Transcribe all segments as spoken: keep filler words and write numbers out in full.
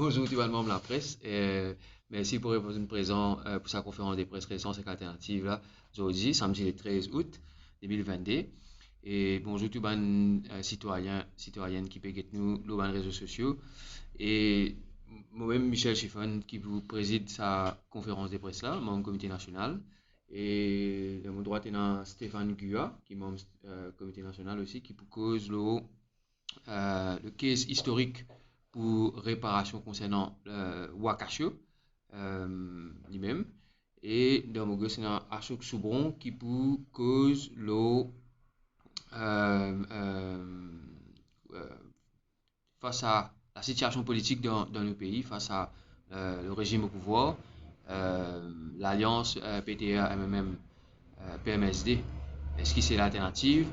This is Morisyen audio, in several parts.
Bonzour tou bann manm lapres. Eh, mersi pou reponn prezan, eh, pou sa konferans de pres Rezistans ek Alternativ la, zordi, samdi le trez out de mil vennde. E bonzour tou bann, eh, sitwayen, sitwayenn ki pe get nou lor bann rezo sosio. E momem, Michel Chiffonn, ki pou prezid sa konferans de pres la, manm komite nasional. E dan mo drwat, ena Stéphane Gua, ki manm, eh, komite nasional osi, ki pou koz lor, eh, le case istorik pou reparasion konsernan, eh, Wakasio, eh, limem. E dan mo gos, ena Ashok Soubron, ki pou koz lor, eh, eh, eh, fas a lasitiasion politik dan, dan nou pei, fas a, eh, le rezim o pouvwar, eh, lalians, eh, P T R, M M M, eh, P M S D, eski se lalternativ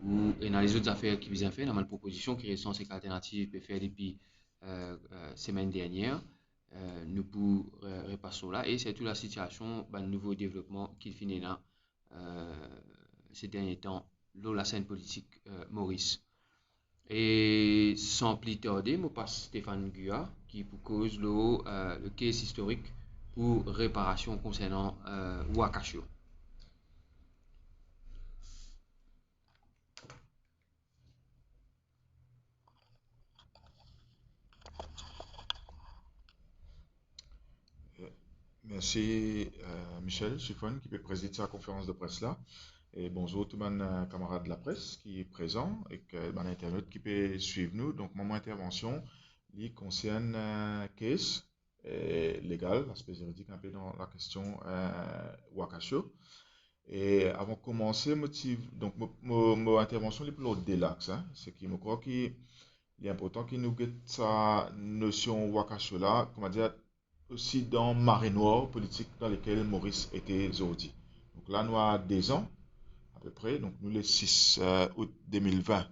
ou ena lezot zafer ki bizin fer, ena bann propozision ki Rezistans ek Alternativ pe fer depi, eh, eh, semenn dernier. Eh, nou pou, eh, repas lor la, e sirtou lasitiasion, bann nouvo devlopman ki finn ena, eh, se dernie tan lor lasenn politik, eh, Moris. E san pli tarde, mo pas Stéphane Gua, ki pou koz lor, eh, le case istorik pou reparasion konsernan, eh, Wakasio. Mersi, eh, Michel Chiffonn, ki pe prezid sa konferans de pres la. E bonzour tou bann, eh, kamarad lapres ki prezan ek, eh, bann internat ki pe swiv nou. Donk, mo, mo intervansion, li konsern, eh, case, eh, legal, laspe ziridik inpe dan lakestion, eh, Wakasio. E avan koumanse, mo ti, donk, mo, mo, mo intervansion, li pou lor de lax, hein. Seki mo krwar ki li inportan ki nou get sa nosion Wakasio la, koumadir, osi dan marenwar politik dan lekel Moris ete zordi. Donk la, nou a de zan, apepre, donk nou le sis, eh, out de mil vin,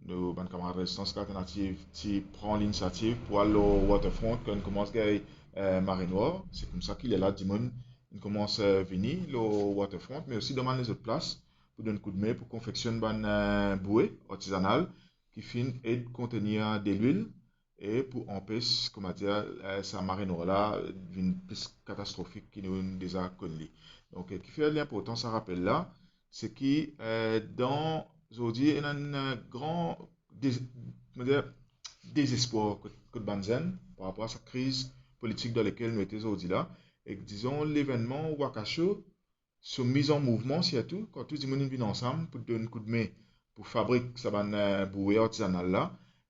nou bann kamarad Rezistans Alternativ ti pran linisiativ pou al lor Waterfront, kan inn koumans gagn, eh, marenwar. Se koumsa ki lerla dimoun inn koumans, eh, vini lor Waterfront, me osi dan bann lezot plas pou donn koudme pou konfeksionn bann, eh, boue artizanal ki finn ed kontenir delwil e pou anpes, koumadir, eh, sa marenwar la vinn plis katastrofik ki nou deza konn li. Donk, eh, kifer li inportan sa rapel la, seki, eh, dan, zordi, ena enn, eh, gran dez-, koumadir, dezespwar kot, kot bann zenn par rapor a sa kriz politik dan lekel nou ete zordi la. Ek, dizon, levennman Wakasio, so miz an mouvman, sirtou kan tou dimoun inn vinn ansam pou donn koudme pou fabrik sa bann, eh, boue artizanal la,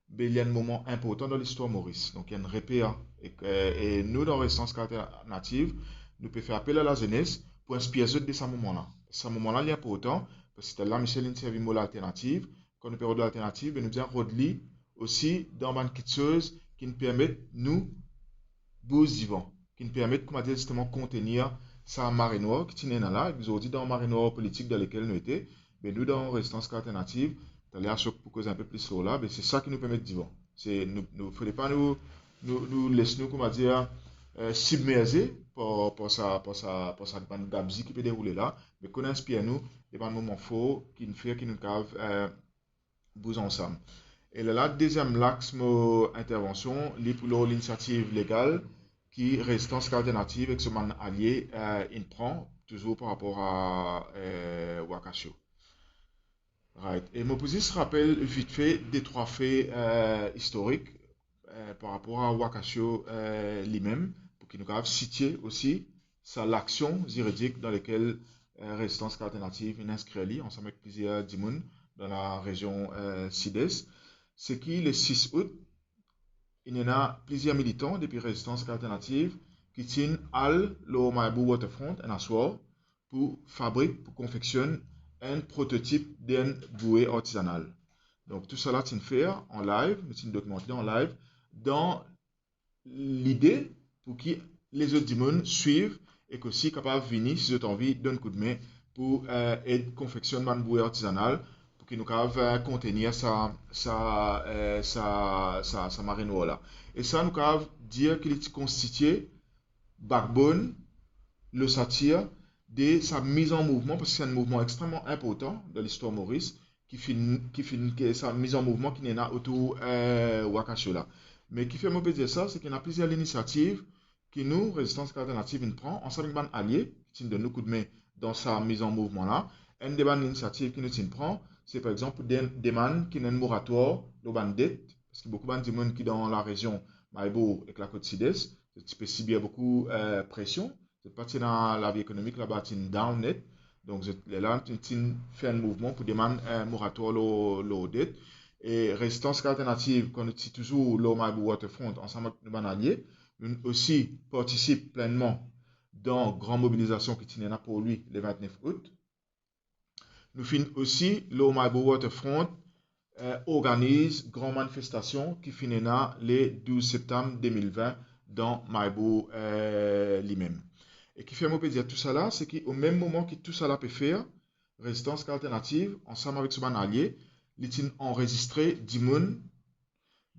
be li enn moman inportan dan listwar Moris. Donk, li enn reper. Ek, eh, e nou, dan Rezistans Alternativ, nou pe fer apel a lazenes pou inspir zot de sa moman la. Sa moman la, li inportan, parski lerla Michel inn servi mo lalternativ. Kan nou pe rod lalternativ, be nou bizin rod li osi dan bann kiksoz ki'nn permet nou bouz divan, ki'nn permet, koumadir, zisteman kontenir sa marenwar ki ti ena la. Zordi, dan marenwar politik dan lekel nou ete, be nou, dan Rezistans Alternativ, taler Ashok pou koz inpe plis lor la, be se sa ki nou pe met divan. Se nou, nou, fode pa nou, nou, nou les nou, koumadir, eh, sibmerze par, par sa, par sa, par sa bann gabzi ki pe deroule la, me konn inspir nou de bann moman for ki'nn fer ki nou kav, eh, bouz ansam. E lerla, deziem lax mo intervansion, li pou lor linisiativ legal ki Rezistans Alternativ ek so bann alie, eh, inn pran, touzour par rapor a, eh, Wakasio. Right. E mo pou zis rapel vitfe de trwa fe, eh, istorik, eh, par rapor a Wakasio, eh, limem, pou ki nou kav sitie osi sa laksion ziridik dan lekel, eh, Rezistans Alternativ inn inskrir li ansam ek plizier dimoun dan larezion, eh, Sides. Seki le sis out, inn ena plizier militan depi Rezistans Alternativ ki ti'nn al lor Mayabour Waterfront enn aswar pou fabrik, pou konfeksionn enn prototip d'enn boue artizanal. Donk, tousala ti'nn fer an live, nou ti'nn dokimant li an live, dan lide pou ki lezot dimoun swiv ek osi kapav vini, si zot anvi, donn koudme pou, eh, ed konfeksionn bann boue artizanal, pou ki nou kav, eh, kontenir sa, sa, eh, sa, sa, sa marenwar la. E sa, nou kav dir ki li ti konstitie backbone, losatir de sa miz an mouvman, parski se enn mouvman extreman inportan dan listwar Moris, ki finn, ki finn, ki sa miz an mouvman ki ena otour, eh, Wakasio la. Me kifer mo pe dir sa, se ki ena plizier linisiativ ki nou, Rezistans Ek Alternativ, inn pran ansam ek bann alie ki ti donn nou koudme dan sa miz an mouvman la. Enn de bann linisiativ ki nou ti pran, se par exanp de, demann ki ena enn moratwar lor bann det, parski boukou bann dimoun ki dan larezion Mayboro ek lakot Sides, zot ti pe sibir boukou, eh, presion, zot pa ti ena, lavi ekonomik laba ti down net. Donk, zot, lerla, ti, ti fer enn mouvman pou demann, eh, moratwar lor, lor det. E Rezistans Ek Alternativ, kan nou ti touzour lor Mayboro Waterfront, ansam ek nou bann alie, nou osi partisip plennman dan gran mobilizasion ki ti ena pou li le vintnef out. Nou finn osi, lor Mayboro Waterfront, eh, organiz gran manifestasion ki finn ena le douz septam de mil vin dan Mayboro, eh, limem. E kifer mo pe dir tousala, se ki o mem moman ki tousala pe fer, Rezistans Ek Alternativ, ansam avek so bann alie, li ti anrezistre dimoun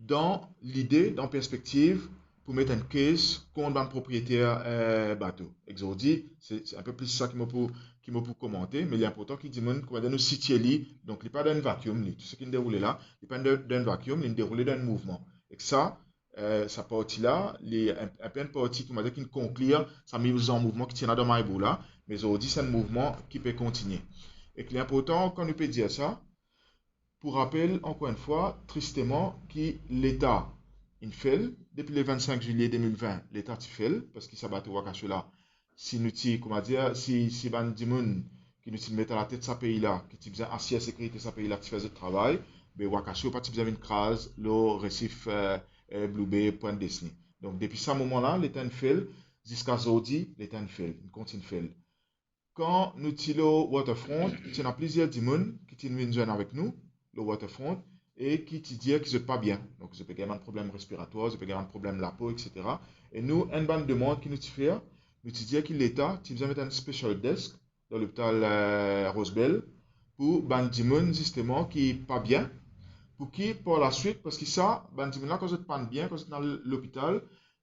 dan lide, dan perspektiv pou met enn kes kont bann propriyeter, eh, bato. Ek zordi, se, se enn pe plis sa ki mo pou, ki mo pou komante, me li inportan ki dimoun, koumadir, nou sitie li. Donk, li pa dan enn vakiom, li. Tou seki inn deroule la, li pa dan, dan enn vakiom, li inn deroule dan enn mouvman. Ek sa, eh, sa parti la, li enn, enn pe enn parti, koumadir, ki inn konklir sa miz an mouvman ki ti ena dan Mayboro la, me zordi, se enn mouvman ki pe kontigne. Ek li inportan, kan nou pe dir sa, pou rapel, ankor enn fwa, tristeman, ki Leta inn fail. Depi le vinn-sink zilie de mil vin, Leta ti fail, parski sa bato Wakasho la, si nou ti, koumadir, si, si bann dimoun ki nou ti met alatet sa pei la, ki ti bizin asir sekirite sa pei la, ti fer zot travay, be Wakasho pa ti bizin vinn kraz lor resif, eh, eh, Blue Bay, Point Destiny. Donk, depi sa moman la, Leta inn fail, ziska zordi, Leta inn fail, inn kontign fail. Kan nou ti lor Waterfront, ti ena plizier dimoun ki ti vinn zwenn avek nou lor Waterfront e ki ti dir ki zot pa bien. Donk, zot pe gagn bann problem respiratwar, zot pe gagn bann problem lapo, et cetera. E nou, enn bann demann ki nou ti fer, nou ti dir ki Leta ti bizin met enn special desk dan lopital, eh, Rose Bell pou bann dimoun, zisteman, ki pa bien, pou ki, par laswit, parski sa, bann dimoun la, kan zot pa bien, kan zot ena lopital,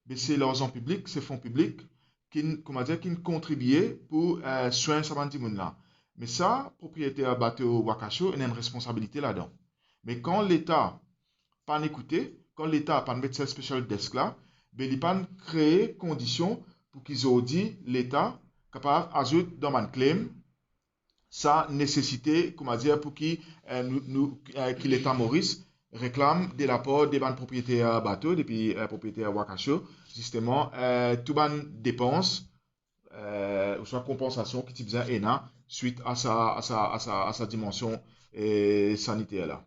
be se larzan piblik, se fon piblik, ki, koumadir, ki kontribie pou, eh, swegn sa bann dimoun la. Me sa, propriyeter bato Wakasho ena enn responsabilite ladan. Me kan Leta pa'nn ekoute, kan Leta pa'nn met sa special desk la, be li pa'nn kree kondision pou ki zordi Leta kapav azout dan bann claim sa nesesite, koumadir, pou ki, eh, nou, nou, eh, ki Leta Moris reklam de lapar de bann propriyeter bato, depi, eh, propriyeter Wakasho, zisteman, eh, tou bann depans, eh, ouswa konpansasion ki ti bizin ena swit a sa, a sa, a sa, a sa dimansion, eh, saniter la.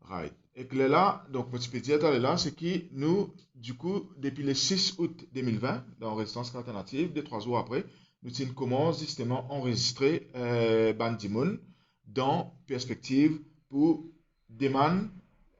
Right. Ek lerla, donk, mo ti pe dir taler la, se ki nou, dikou, depi le sis out de mil vin, dan Rezistans Ek Alternativ, de trwa zour apre, nou ti koumans zisteman anrezistre, eh, bann dimoun dan perspektiv pou demann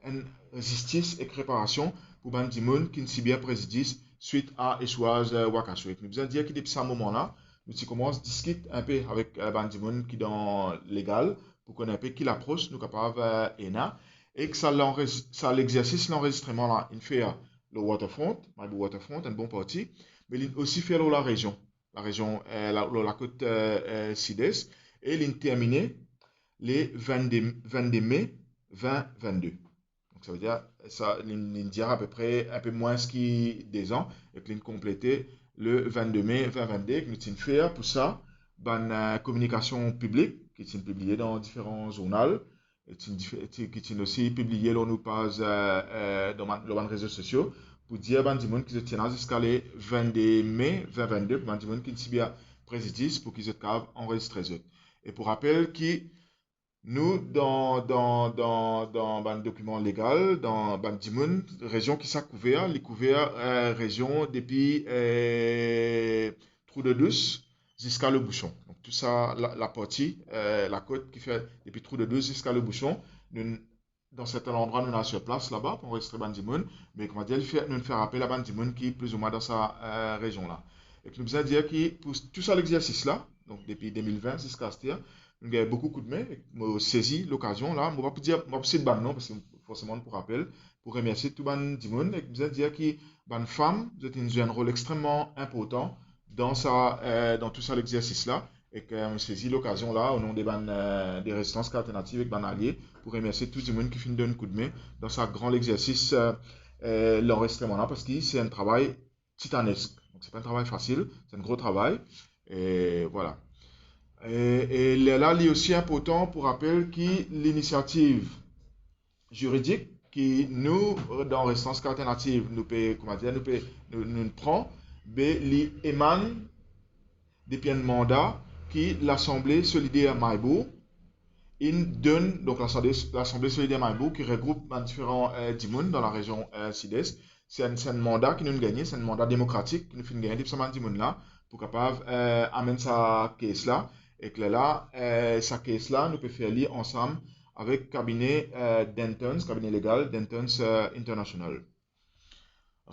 enn zistis ek reparasion pou bann dimoun ki inn sibir prezidis swit a echwaz, eh, Wakasho. Ek nou bizin dir ki depi sa moman la, nou ti koumans diskit enpe avek, eh, bann dimoun ki dan legal, pou konn enpe ki lapros nou kapav, eh, ena, ek sa lanrez-, sa lexersis lanrezistreman la, inn fer lor Waterfront, Mayboro Waterfront, enn bon parti, me li osi fer lor larezion, larezion, eh, la, lor lakot, eh, eh, Sides, e li termine le vennde, vennde me vin vennde. Donk, savedir, sa, li, li dir apepre enpe mwins ki de zan, ek li konplete le vennde me vin vennde, ek nou ti fer pou sa bann, eh, kominikasion piblik ki ti pibliye dan diferan zournal, e ti dif-, ti, ki ti osi pibliye lor nou paz, eh, eh, dan bann, lor bann rezo sosio, pou dir bann dimoun ki zot ti ena ziska le vennde me vin vennde, pou bann dimoun ki sibir prezidis, pou ki zot kapav anrezistre zot. E pou rapel ki nou, dan, dan, dan, dan bann dokiman legal, dan bann dimoun, rezion ki sa kouver, li kouver, eh, rezion depi, eh, Trou de Dous ziska Le Bouchon. Donk, tou sa, la, laparti, eh, lakot ki fer depi Trou de Dous ziska Le Bouchon, nou, dan sertin landrwa, nou ena sirplas laba pou anrezistre bann dimoun, me, koumadir, li fer, nou fer apel a bann dimoun ki plizoumwin dan sa, eh, rezion la. Ek nou bizin dir ki pou tou sa lexersis la, donk depi de mil vin ziska aster, nou gagn boukou koudme, ek mo sezi lokazion la, mo pa pou dir, mo pa pou sit bann non, parski forseman nou pou rapel, pou remersie tou bann dimoun, ek bizin dir ki bann fam, zot inn zwe enn rol extrememan inportan dan sa, eh, dan tou sa lexersis la, Ek, eh, mo sezi lokazion la, o non de bann, eh, de Rezistans Alternativ ek bann alie, pou remersie tou dimoun ki finn donn koudme dan sa gran legzersis, eh, eh, lanrezistreman la, parski se enn travay titanesk. Donk, se pa enn travay fasil, se enn gro travay. E vwala. E, e lerla, li osi inportan pou rapel ki linisiativ ziridik ki nou, dan Rezistans Alternativ, nou pe, koumadir, nou pe, nou, nou pran, be li emann depi enn manda ki Lasanble Solider Mayborough inn donn, donk Lasanble, Lasanble Solider Mayborough ki regroup bann diferan, eh, dimoun dan larezion, eh, Sides. Se enn, se enn manda ki nou'nn gagne, se enn manda demokratik ki nou finn gagne depi sa bann dimoun la, pou kapav, eh, amenn sa case la. Ek lerla, eh, sa case la, nou pe fer li ansam avek kabine, eh, Dentons, kabine legal Dentons, eh, International.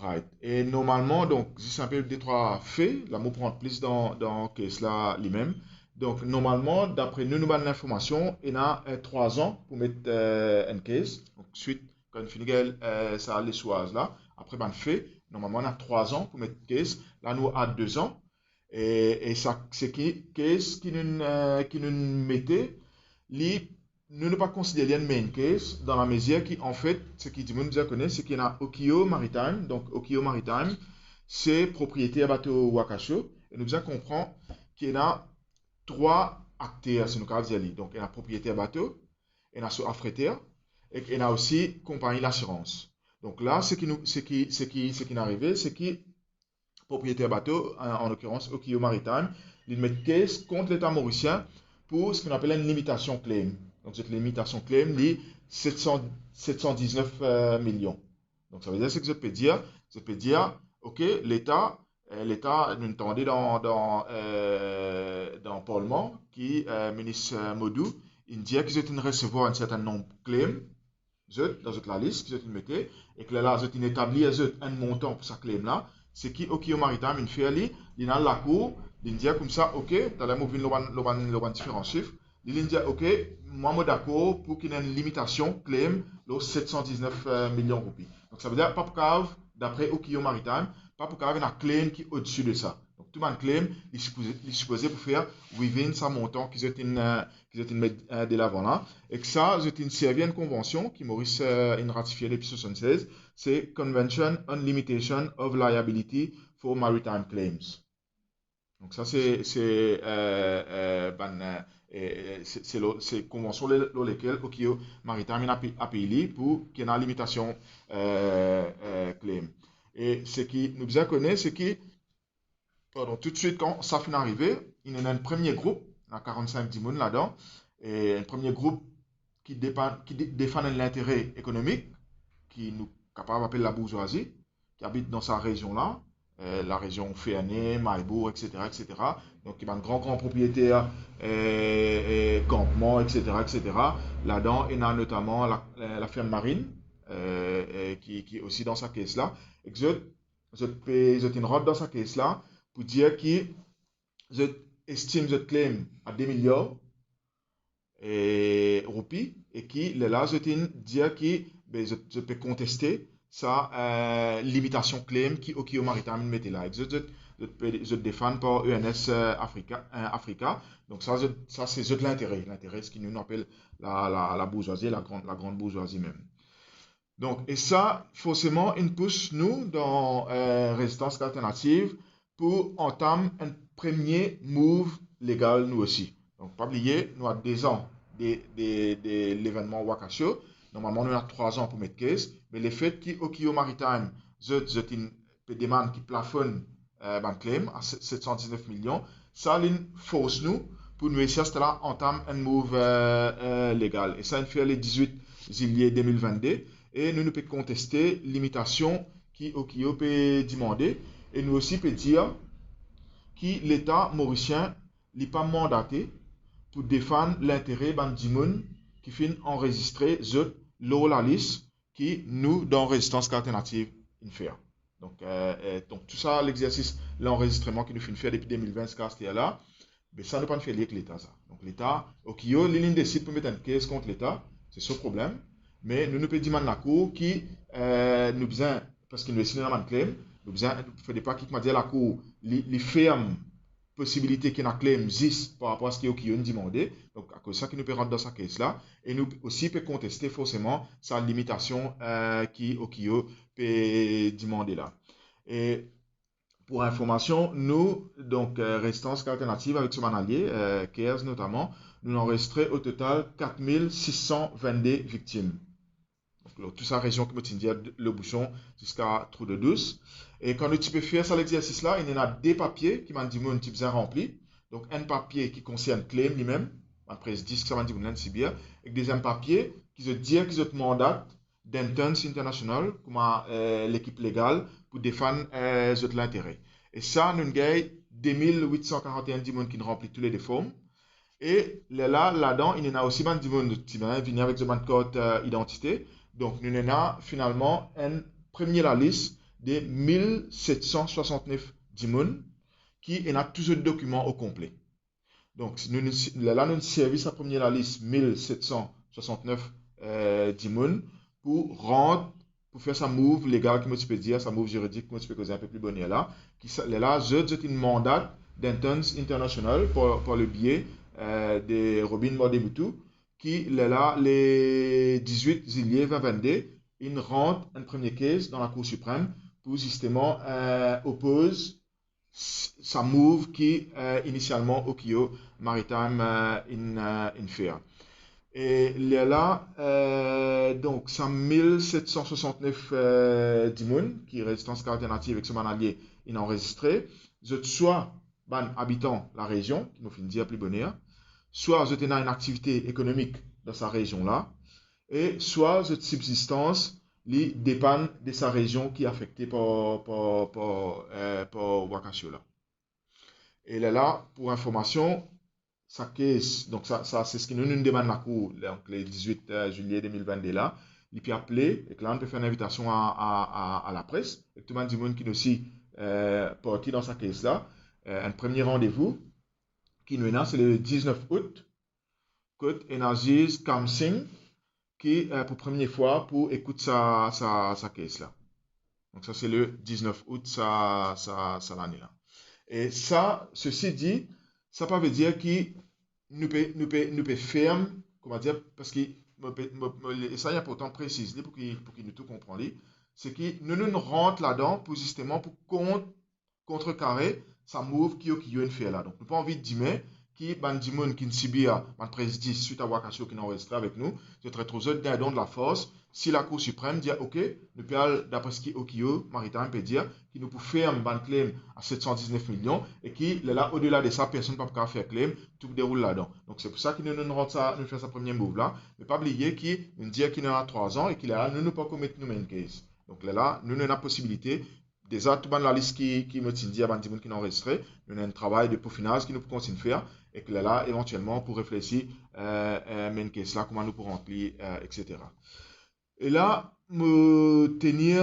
Right. E normalman, donk, zis enpe de trwa fe, la mo pou rant plis dan, dan case la limem. Donk, normalman, dapre nou, nou bann linformasion, ena, eh, trwa zan pou met, eh, enn case. Donk, swit, kan fini gagn, eh, sa leswaz la, apre bann fe, normalman, ena trwa zan pou met case. La, nou a de zan. E, e sa, seki case ki nou, eh, ki nou mete, li, nou, nou pa konsider li enn main case, dan lamezir ki, anfet, seki dimoun bizin kone, seki ena Okio Maritime. Donk, Okio Maritime, se propriyeter bato Wakasho. E nou bizin konpran ki ena trwa akter, si nou kapav dir li. Donk, ena propriyeter bato, ena so afreter, ek ena osi konpagni lasirans. Donk la, seki nou, seki, seki, seki inn arive, seki propriyeter bato, an, an lokirans Okio Maritime, li met case kont Leta morisien pou seki nou apel enn limitasion claim. Donk, zot limitasion claim, li set san, set san diznef, eh, milion. Donk, savedir, seki zot pe dir, zot pe dir, ok, Leta, eh, Leta, nou tande dan, dan, eh, dan parlman, ki, eh, minis, eh, Modou, inn dir ki zot inn resevwar enn sertenn nonb claim, zot, dan zot lalis ki zot inn mete, ek lerla zot inn etablir zot enn montan pou sa claim la, seki Okio Maritime inn fer li, li al lakour, li'nn dir koumsa, ok, taler mo vinn lor bann, lor bann, lor bann diferan sif, li, li'nn dir, ok, mwa mo dakor pou ki ena enn limitasion claim lor set san diznef, eh, milion roupi. Donk, savedir, pa pou kapav, dapre Okio Maritime, pa pou kapav ena claim ki odsi de sa. Donk, tou bann claim, li sipoze, li sipoze pou fer within sa montan ki zot inn, eh, ki zot inn met, eh, delavan la. Ek sa, zot inn servi enn konvansion ki Moris, eh, inn ratifie depi swasannsez, se Convention on Limitation of Liability for Maritime Claims. Donk sa, se, se, eh, eh, bann, eh, eh, se, se lo-, se konvansion le-, lor lekel Okio Maritime inn api-, apiy li pou ki ena limitasion, eh, eh, claim. E seki nou bizin kone, seki pardon, toutswit kan sa finn arive, inn ena enn premie group, ena karannsink dimoun ladan, e enn premie group ki depa-, ki de-, defann enn lintere ekonomik, ki nou kapav apel labourzwazi, ki abit dan sa rezion la, eh, larezion Ferney, Mayborough, et cetera, et cetera. Donk, ki bann gran, gran propriyeter, eh, eh, kanpman, et cetera, et cetera. Ladan, ena notaman la, eh, laferm Marine, eh, eh, ki, ki osi dan sa case la. Ek zot, zot pe, zot inn rant dan sa case la pou dir ki zot estim zot claim a de miliar, eh, roupi, e ki lerla zot inn dir ki, be, zot, zot pe konteste sa, eh, limitasion claim ki Okio Maritime inn mete la. Ek zot, zot, zot pe, zot defann par E N S, eh, Africa, eh, Africa. Donk sa, zot, sa se zot lintere, lintere, seki nou, nou apel la, la, labourzwazi, la gran, la gran bourzwazi mem. Donk, e sa, forseman, inn pous nou dan, eh, Rezistans Alternativ pou antam enn premie move legal nou osi. Donk, pa bliye, nou a de zan de, de, de levennman Wakasho. Normalman, nou ena trwa zan pou met case, me lefet ki Okio Maritime, zot, zot inn pe demann ki plafonn, eh, bann claim a se-, set san diznef milion, sa linn fors nou pou nou esi aster la antam enn move, eh, eh, legal. E sa inn fer le dizwit zilie de mil vennde, e nou, nou pe konteste limitasion ki Okio pe demande, e nou osi pe dir ki Leta morisien, li pa mandate pou defann lintere bann dimoun ki finn anrezistre zot lor lalis ki nou, dan Rezistans Alternativ, inn fer. Donk, eh, eh, donk, tou sa, legzersis lanrezistreman ki nou finn fer depi de mil ven ziska aster la, be sa, nou pa'nn fer li ek Leta, sa. Donk, Leta, Okio, li, linn desid pou met enn case kont Leta, se so problem, me nou, nou pe demann lakour ki, eh, nou bizin, parski nou esi ena bann claim, nou bizin, fode pa ki, koumadir, lakour, li, li ferm posibilite ki ena claim zis par rapor a seki Okiyo inn dimande. Donk, akoz sa ki nou pe rant dan sa case la, e nou osi pe konteste forseman sa limitasion, eh, ki Okiyo pe dimande la. E pou informasion, nou, donk, eh, Rezistans Alternativ avek so bann alie, eh, CARES notaman, nou anrezistre o total kat mil sis san vennde viktim. Donk, lor tou sa rezion ki mo ti dir, Lebouchon ziska Trou d'Eau Douce. E kan nou ti pe fer sa lexersis la, inn ena de papie ki bann dimoun ti bizin ranpli. Donk, enn papie ki konsern claim limem, bann prezidis ki sa bann dimoun la inn sibir, ek deziem papie ki zot dir ki zot mandat Dentons International, kouma, eh, lekip legal pou defann, eh, zot lintere. E sa, nou gagn de mil wit san karant-e-enn dimoun ki ranpli toulede form. E lerla, ladan, inn ena osi bann dimoun ki ti bizin vini avek zot bann kart, eh, idantite. Donk, nou ena finalman enn premie lalis de mil set san swasant-nef dimoun ki ena tou zot dokiman o konple. Donk, nou, nou, lerla nou servi sa premie lalis mil set san swasant-nef, eh, dimoun pou rant, pou fer sa move legal ki mo ti pe dir, sa move ziridik ki mo ti pe koze inpe pli boner la, ki sa, lerla zot, zot inn mandat Dentons International par, par le biais, eh, de Robin Mordemoutou, ki lerla le dizwit zilie vin vennde, inn rant enn premie case dan Lakour Siprem pou zisteman, eh, opoz s-, sa move ki, eh, inisialman Okiyo Maritime, eh, inn, eh, inn fer. E lerla, eh, donk, sa mil set san swasant-nef, eh, dimoun ki Rezistans Alternativ ek so bann alie inn anrezistre, zot swa bann abitan larezion, ki mo finn dir pli boner, swa zot ena enn aktivite ekonomik dan sa rezion la, e swa zot sibzistans, li depann de sa rezion ki afekte par, par, par, eh, par Wakasio la. E lerla, pou informasion, sa case, donk sa, sa, se seki nou, nou demann Lakour, donk le dizwit, eh, zilie de mil vennde la, li pe apele, ek la nou pe fer enn invitasion a, a, a, a lapres, ek tou bann dimoun ki osi, eh, parti dan sa case la, eh, enn premie randevou ki nou ena, se le diznef out, kot ena ziz Kam Singh, ki, eh, pou premie fwa pou ekout sa, sa, sa case la. Donk sa, se le diznef out sa, sa, sa lane la. E sa, sesi di, sa pa ve dir ki nou pe, nou pe, nou pe ferm, kouma dir, parski mo pe, mo, mo, e sa, li inportan presiz li pou ki, pou ki nou tou konpran li, se ki nou, nou rant ladan pou zisteman pou kont-, kontrekare sa move ki Okiyo inn fer la. Donk, nou pa anvi dime ki bann dimoun ki inn sibir bann prezidis swit a Wakasio ki inn anrezistre avek nou, zot retrouv zot dindon de lafars, si Lakour Siprem dir, ok, nou pe al dapre seki Okiyo Maritime pe dir, ki nou pou ferm bann claim a set san diznef milion, e ki lerla, odela de sa, personn pa pou kapav fer claim, tou deroul ladan. Donk, se pou sa ki nou, nou rant sa, nou fer sa premie move la, me pa bliye ki nou dir ki nou ena trwa an, e ki lerla, nou, nou pa komet nou main case. Donk, lerla, nou, nou ena posibilite, deza, tou bann lalis ki, ki mo ti dir a bann dimoun ki inn anrezistre, nou ena enn travay de pofinaz ki nou pou kontign fer, ek lerla, evantielman, pou reflesi, eh, eh, main case la, kouma nou pou rant li, eh, et cetera. E la, mo tenir,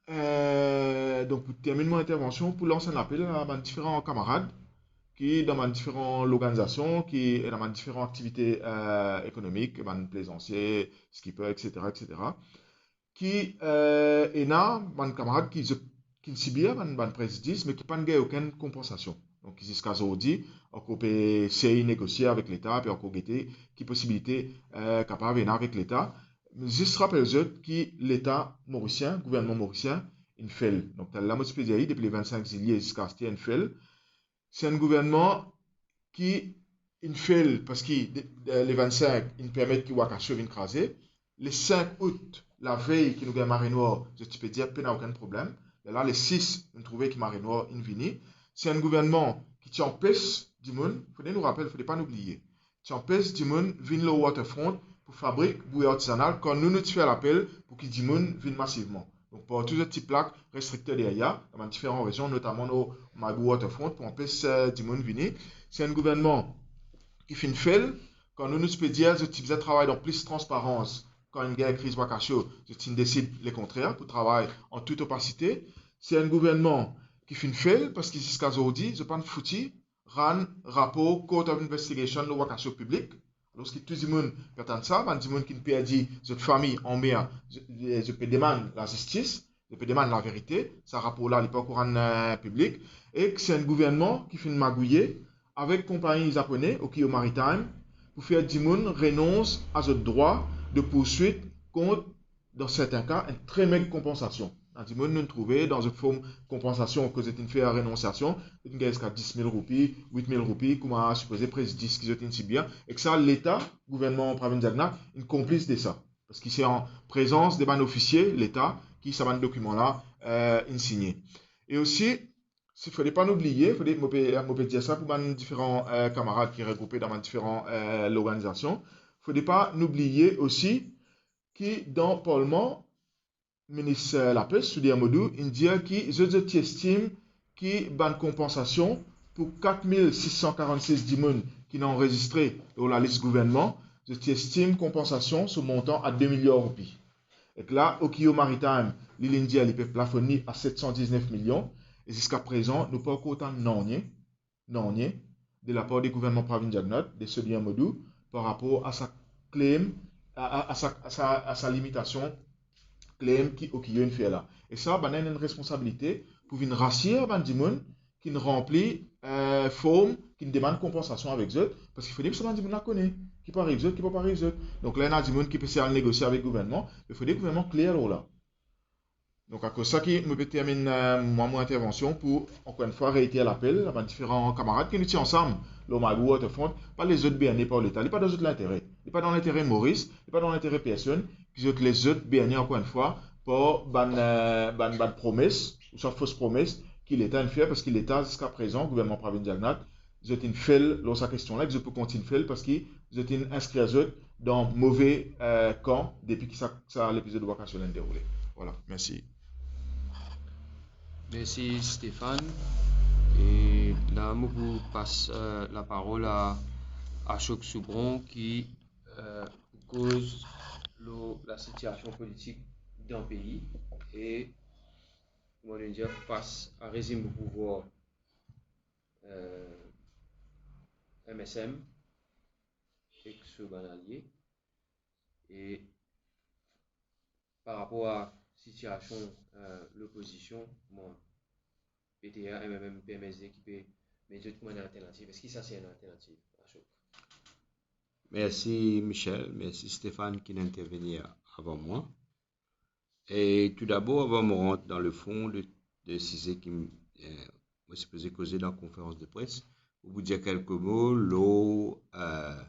eh, donk, pou terminn mo intervansion, pou lans enn lapel a bann diferan kamarad, ki dan bann diferan lorganizasion, ki dan bann diferan aktivite, eh, ekonomik, bann plezansie, skipper, et cetera, et cetera. Ki, eh, ena bann kamarad ki zot, ki inn sibir bann, bann prezidis, me ki pa'nn gagn okenn konpansasion. Donk, ki ziska zordi, ankor pe sey negosie avek Leta, pe ankor gete ki posibilite, eh, kapav ena avek Leta. Zis rapel zot ki Leta morisien, gouvernman morisien, inn fail. Donk, tel la, mo ti pe dir, depi le vennsink zilie ziska aster, inn fail. Se enn gouvernman ki inn fail, parski de, de, le vennsink, inn permet ki Wakasio vinn kraze. Le sink out, lavey ki nou gagn Mare Nwar, zot ti pe dir pena okenn problem. Lerla, le sis, nou trouve ki Mare Nwar inn vini. Se enn gouvernman ki ti anpes dimoun, fode nou rapel, fode pa nou bliye, ti anpes dimoun vinn lor waterfront pou fabrik bouyi artizanal, kan nou, nou ti fer lapel pou ki dimoun vinn masivman. Donk, partou zot ti plak restrikter deryer, dan bann diferan rezion, notaman lor Mahe Bourg Waterfront, pou anpes, eh, dimoun vini. Se enn gouvernman ki finn fail, kan nou, nou ti pe dir zot ti bizin travay dan plis transparans, kan inn gagn kriz Wakasio, zot ti desid lekontrer, pou travay an tout opasite. Se enn gouvernman ki finn fail, parski ziska zordi, zot pa'nn fouti rann rapor Court of Investigation lor Wakasio piblik, alorski tou dimoun pe atann sa, bann dimoun ki'nn perdi zot fami anmer, zot, zot pe demann lazistis, Li pe demann laverite, sa rapor la, li pankor rann, eh, piblik, e ki se enn gouvernman ki finn magouye avek konpagni zapone, Okiyo Maritime, pou fer dimoun renons a zot drwa de pourswit kont, dan serten ka, enn tre meg konpansasion. Ena dimoun nou trouve dan zot form konpansasion, kot zot inn fer renonsiasion, zot inn gagn ziska dis mil roupi, wit mil roupi, kouma sipoze prezidis ki zot inn sibir, ek sa, Leta, gouvernman Pravind Jugnauth, inn konplis de sa. Parski se an prezans de bann ofisie Leta ki sa bann dokiman la, eh, inn signe. E osi, si, fode pa nou bliye, fode, mo pe, mo pe dir sa pou bann diferan, eh, kamarad ki regroupe dan bann diferan, eh, lorganizasion, fode pa nou bliye osi ki dan parlman, minis, eh, Lapes, Sudhir Modu, inn dir ki zot, zot ti estim ki bann konpansasion pou kat mil sis san karann-sis dimoun ki inn anrezistre lor lalis gouvernman, zot ti estim konpansasion so montan a de miliar roupi. Ek la, Okiyo Maritime, li, linn dir li pe plafonn li a set san diznef milion, e ziska prezan, nou pankor tann nanye, nanye, de lapar de gouvernman Pravind Jugnauth, de Sudhir Modu, par rapor a sa claim, a, a, a sa, a sa, a sa limitasion claim ki Okiyo inn fer la. E sa, bann-la ena enn responsabilite pou vinn rasir bann dimoun ki inn ranpli, eh, form, ki inn demann konpansasion avek zot, parski fode sa bann dimoun la kone ki pou ariv zot, ki pa pou ariv zot. Donk la, ena dimoun ki pe sey al negosie avek gouvernman, me fode gouvernman kler lor la. Donk, akoz sa ki mo pe terminn, eh, mwa, mo intervansion pou, ankor enn fwa, reiter lapel a bann diferan kamarad ki nou ti ansam lor magou Waterfront, pa les zot berne par Leta, li pa dan zot lintere, li pa dan lintere Moris, li pa dan lintere personn, ki zot les zot berne, ankor enn fwa, par bann, eh, bann, bann promes, ouswa fos promes, ki Leta inn fer, parski Leta, ziska prezan, gouvernman Pravind Jugnauth, zot inn fail lor sa kestion la, ek zot pou kontign fail, parski zot inn inskrir zot dan move, eh, kan depi ki sa, sa lepizod vakasyon la inn deroule. Vwala, mersi. Mersi, Stéphane. E la, mo pou pas, eh, laparol a Ashok Soubron ki, eh, pou koz lor lasitiasion politik dan pei. E, kouma nou dir, fas a rezim pouvwar, eh, M S M ek so bann alie. E par rapor a sitiasion, eh, lopozision, mwa, P T A, M M M, P M S D ki pe met zot kouma enn alternativ. Eski sa se enn alternativ, Ashok? Mersi, Michel. Mersi, Stéphane, ki inn intervenir avan mwa. E toudabor, avan mo rant dan lefon de, de size ki, eh, mo sipoze koze dan konferans de pres, pou dir kelke mo lor, eh,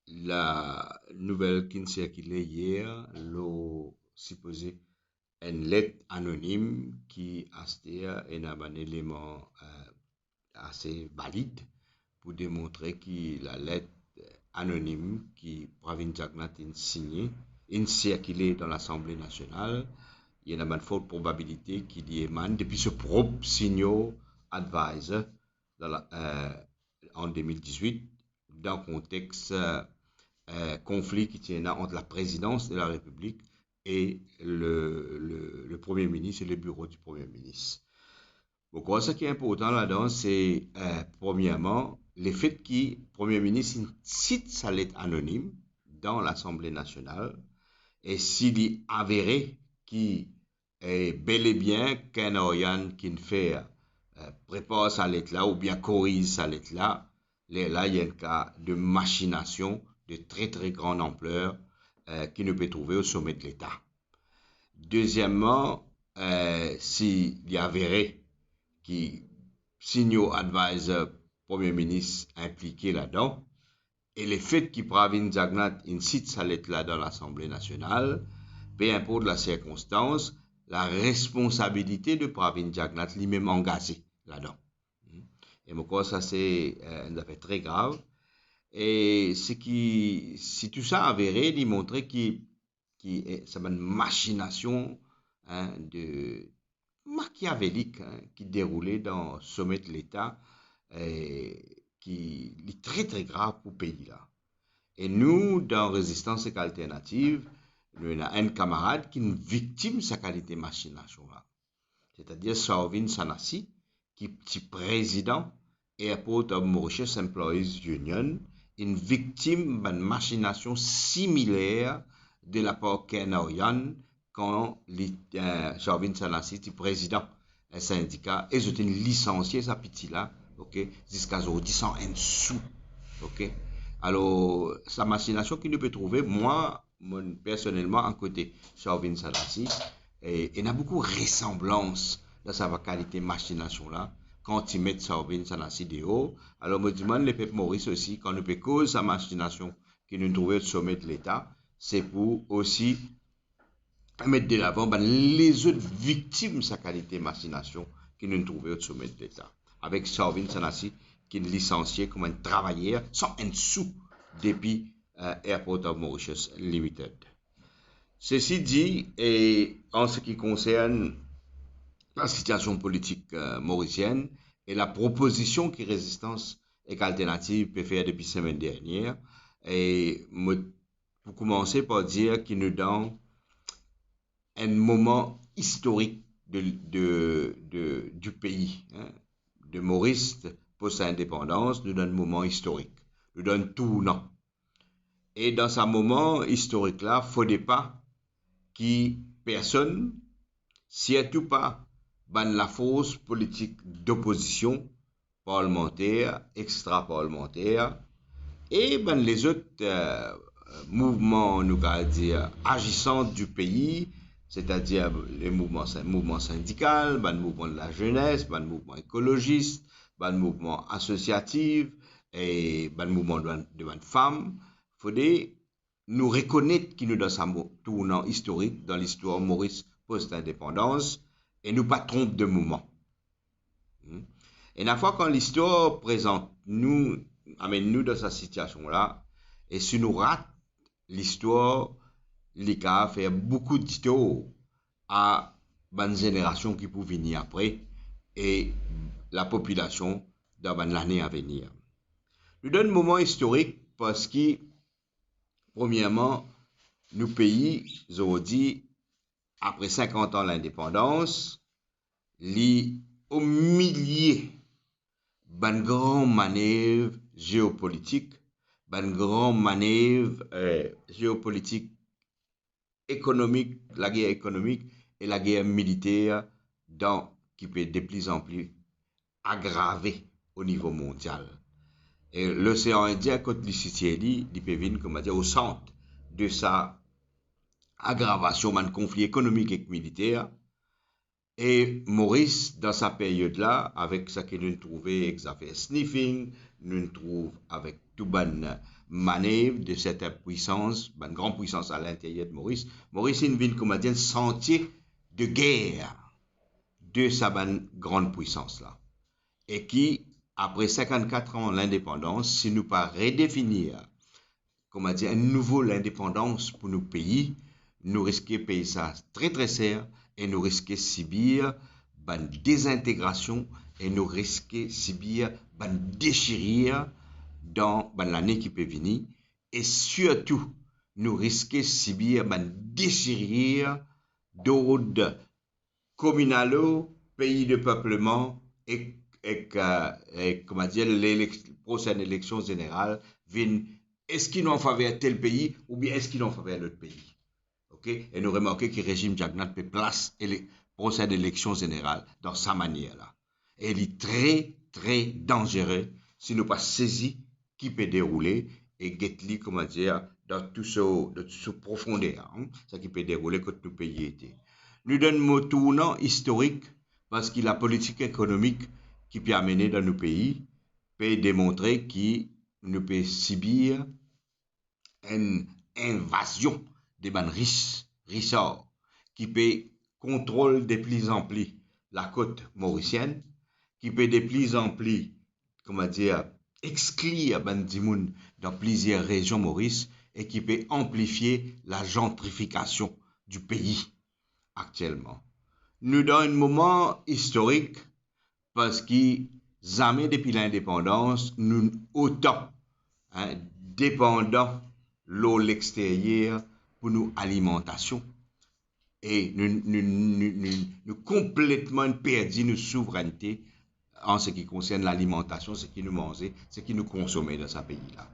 lanouvel ki'nn sirkile yer, lor sipoze enn let anonim ki aster ena bann eleman, eh, ase valid pou demontre ki lalet anonim ki Pravind Jugnauth inn signe, inn sirkile dan Lasanble Nasional, ena bann for probabilite ki li emann depi so prop senior advisor dan la, eh, an de mil dizwit, dan kontex, eh, eh, konfli ki ti ena ant Laprezidans de la Repiblik e le, le, le Premie Minis e le biro di Premie Minis. Mo krwar sa ki inportan ladan, se, eh, premierman, lefet ki Premie Minis inn sit sa let anonim dan Lasanble Nasional, e si li avere ki, eh, bel e bien Kearne-Orian ki'nn fer, eh, prepar sa let la oubien koriz sa let la, lerla ena enn ka de machinasion de tre, tre gran anpler, eh, ki nou pe trouve o some de Leta. Dezieman, eh, si li avere ki senior advisor Premie Minis inplike ladan, e lefet ki Pravind Jugnauth inn sit sa let la dan Lasanble Nasional, pe inport lasirkonstans, laresponsabilite de Pravind Jugnauth limem angaze ladan. E mo krwar sa se, eh, enn zafer tre grav. E seki, si tou sa avere, li montre ki ki, eh, sa bann machinasion, hein, de makiavelik, hein, ki deroule dan some de Leta, eh, ki li tre, tre grav pou pei la. E nou, dan Rezistans ek Alternativ, nou ena enn kamarad ki'nn viktim sa kalite machinasion la. Setadir Sarvin Shanasy, ki ti prezidan Airport of Mauritius Employees Union, inn viktim bann machinasion similer de lapar Kearne-Orian, kan li, eh, Charvin Sanasi ti prezidan enn sindika e zot inn lisansie sa piti la, ok, ziska zordi san enn sou, ok. Alor, sa masinasion ki nou pe trouve, mwa, mwa personelman, akote Charvin Sanasi, e, ena boukou resanblans dan sa kalite masinasion la, kan ti met Charvin Sanasi deor. Alor, mo dimann lepep Moris osi, kan nou pe koz sa masinasion ki nou trouve o some de Leta, se pou osi met delavan bann lezot viktim sa kalite masinasion ki nou trouve o some de Leta, avek Charvin Sanasi ki lisansie kouma enn travayer san enn sou depi, eh, Airport of Mauritius Limited. Sesi di, e an se ki konsern la sitiasion politik, eh, morisienn e la propozision ki Rezistans ek Alternativ pe fer depi semenn dernier, e mo pou koumanse par dir ki nou dan enn moman istorik de, de, de, di pei, en, de Moris, post-indepandans, nou dan enn moman istorik, nou dan enn tournan. E dan sa moman istorik la, fode pa ki personn, sirtou pa bann lafors politik dopozision, parlmanter, extra-parlmanter, e bann lezot, eh, mouvman, nou kav dir, azisan di pei, setadir le mouvman sin-, mouvman sindikal, bann mouvman de la zenes, bann mouvman ekolozis, bann mouvman asosiatif, e bann mouvman de bann, de bann fam, fode nou rekonet ki nou dan sa mo-, tournan istorik dan listwar Moris post-indepandans, e nou pa tronp de moman. Hmm. E enn fwa kan listwar prezant nou, amenn nou dan sa sitiasion la, e si nou rat listwar, li kav fer boukou ditor a bann zenerasion ki pou vini apre e lapopilasion dan bann lane avenir. Nou dan enn moman istorik parski, premierman, nou pei, zordi, apre sinkant an lindepandans, li o milie bann gran manev zeopolitik, bann gran manev, eh, zeopolitik, ekonomik, lager ekonomik e lager militer, dan, ki pe deplizanpli agrave o nivo mondial. E Losean Indien, kot li sitie li, li pe vinn, kouma dir, o sant de sa agravasion bann konfli ekonomik ek militer. E Moris, dan sa peryod la, avek seki nou trouve ek zafer sniffing, nou trouv avek tou bann manev de sertin pwisans, bann gran pwisans alinteryer de Moris, Moris inn vinn, kouma dir, santie de ger de sa bann gran pwisans la. E ki, apre sinkant-kat an lindepandans, si nou pa redefinir, kouma dir, enn nouvo lindepandans pou nou pei, nou riske pey sa tre, tre ser e nou riske sibir bann dezintegrasion e nou riske sibir bann desirir dan bann lane ki pe vini, e sirtou, nou riske sibir bann desirir dord kominalo, pei de pepleman ek, ek, eh, ek, kouma dir, lelek-, prosenn eleksion zeneral vinn, eski nou an faver tel pei oubien eski nou an faver lot pei? Ok? E nou remarke ki rezim Jagannath pe plas ele-, prosenn eleksion zeneral dan sa manier la. E li tre, tre danzere si nou pa sezi ki pe deroule e get li, kouma dir, dan tou so, dan tou so profonder, en, seki pe deroule kot nou pei ete. Nou dan enn mo tournan istorik, parski lapolitik ekonomik ki pe amene dan nou pei pe demontre ki nou pe sibir enn invazion de bann ris, risar, ki pe kontrol deplizanpli lakot morisienn, ki pe deplizanpli, kouma dir, exklir bann dimoun dan plizier rezion Moris e ki pe anplifie lazantrifikasion di pei aktielman. Nou dan enn moman istorik parski zame depi lindepandans nou otan, en, depandan lor lexteryer pou nou alimantasion. E nou, nou, nou, nou, nou konpletman perdi nou souvrennte an seki konsern lalimantasion, seki nou manze, seki nou konsome dan sa pei la.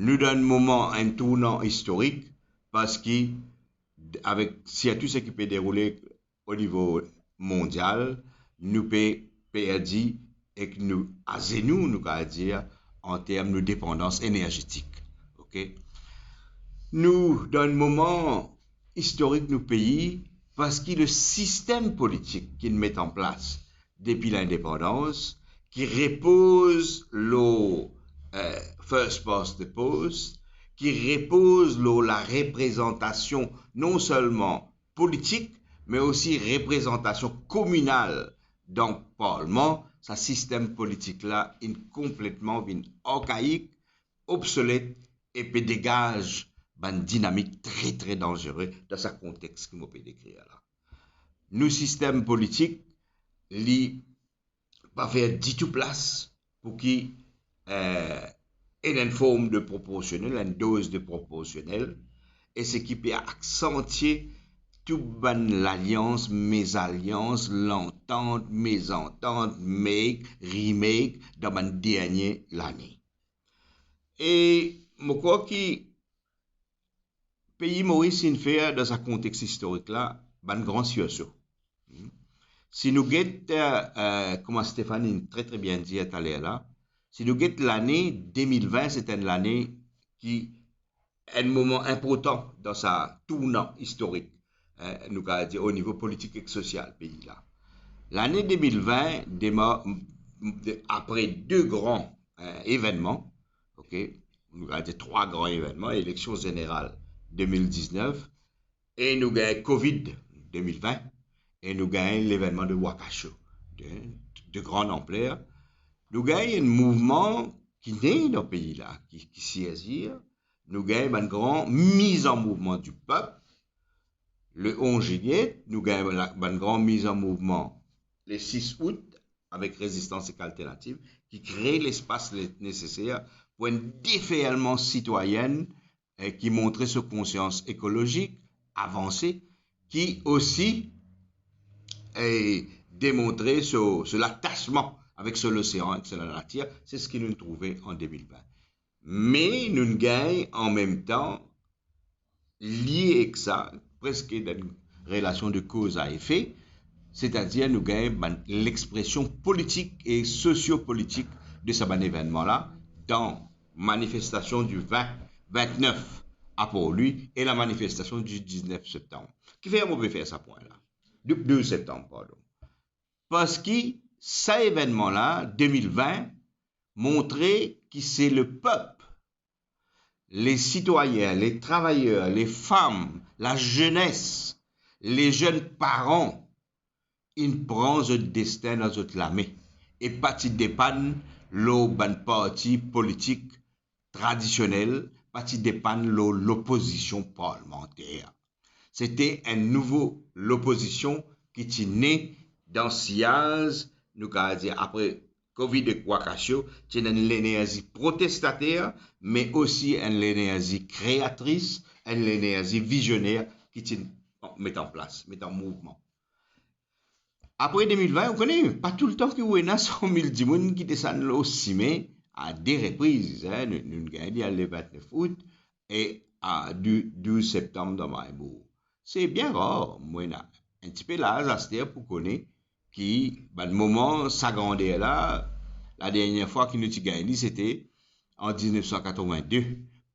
Nou dan enn moman, enn tournan istorik, parski avek sirtou seki pe deroule o nivo mondial, nou pe perdi ek nou azenou, nou kapav dir, an term nou depandans energetik. Ok? Nou dan enn moman istorik nou pei, parski le sistem politik ki met an plas depi lindepandans, ki repoz lor, eh, first past the post, ki repoz lor lareprezantasion non selman politik, me osi reprezantasion kominal dan parlman, sa sistem politik la inn konpletman vinn arkaik, obsolet e pe degaz bann dinamik tre, tre danzere dan sa kontex ki mo pe dekrir la. Nou sistem politik, li pa fer ditou plas pou ki, eh, ena enn form de proporsionel, enn doz de proporsionel, e seki pe aksantie tou bann lalians, mezalians, lantant, mezantant, make, remake dan bann dernie lane. E mo krwar ki pei Moris inn fer dan sa kontex istorik la bann gran sirso. Si nou get, eh, eh, kouma Stéphane inn tre, tre bien dir taler la, si nou get lane de mil vin, se enn lane ki enn moman inportan dan sa tournan istorik, eh, nou kapav dir o nivo politik ek sosial pei la. Lane de mil vin demar, m-, m-, de, apre de gran, eh, evennman, ok, nou kapav dir trwa gran evennman, eleksion zeneral de mil diznef, e nou gagn Covid de mil vin, e nou gagn levennman de Wakasho, de, de gran anpler. Nou gagn enn mouvman ki ne dan pei la, ki, ki sirzir. Nou gagn bann gran miz an mouvman di pep. Le onz zilye, nou gagn la, bann gran miz an mouvman le sis out, avek Rezistans ek Alternativ, ki kre lespas le-, neseser pou enn deferman sitwayenn, eh, ki montre so konsians ekolozik avanse, ki osi, eh, demontre so, so latasman avek so losean, ek so lanatir. Se seki nou trouve an de mil vin. Me nou gagn an mem tan, lie ek sa, preske dan enn relasion de koz a efe, setadir nou gagn bann lexpresion politik e sosiopolitik de sa bann evennman la, dan manifestasion di vin, vintnef apre li, e la manifestasion di diznef septanm. Kifer mo pe fer sa pwin la? Di douz septanm, pardon. Parski sa evennman la, de mil vin, montre ki se le pep, le sitwayin, le travayer, le fam, la zenes, le zenn paran, inn pran zot destin dan zot lame e pa ti depann lor bann parti politik tradisionel, pa ti depann lor lopozision parlmanter. Se ti enn nouvo lopozision ki ti ne dan siyaz, nou kapav dir, apre Covid ek Wakasho, ti ena enn lenerzi protestater, me osi enn lenerzi kreatris, enn lenerzi vizioner ki ti met an plas, met an mouvman. Apre de mil vin, ou kone, pa toultan ki ou ena san mil dimoun ki desann lor sime a de repriz, hein, nou, nou gagn li a le vintnef out e a dou-, douz septanm dan Maribourg. Se bien rar, mo ena enn tipe laz aster pou kone ki bann moman sa grander la, la dernie fwa ki nou ti gagn li, se ti an diznef san katrevin-de.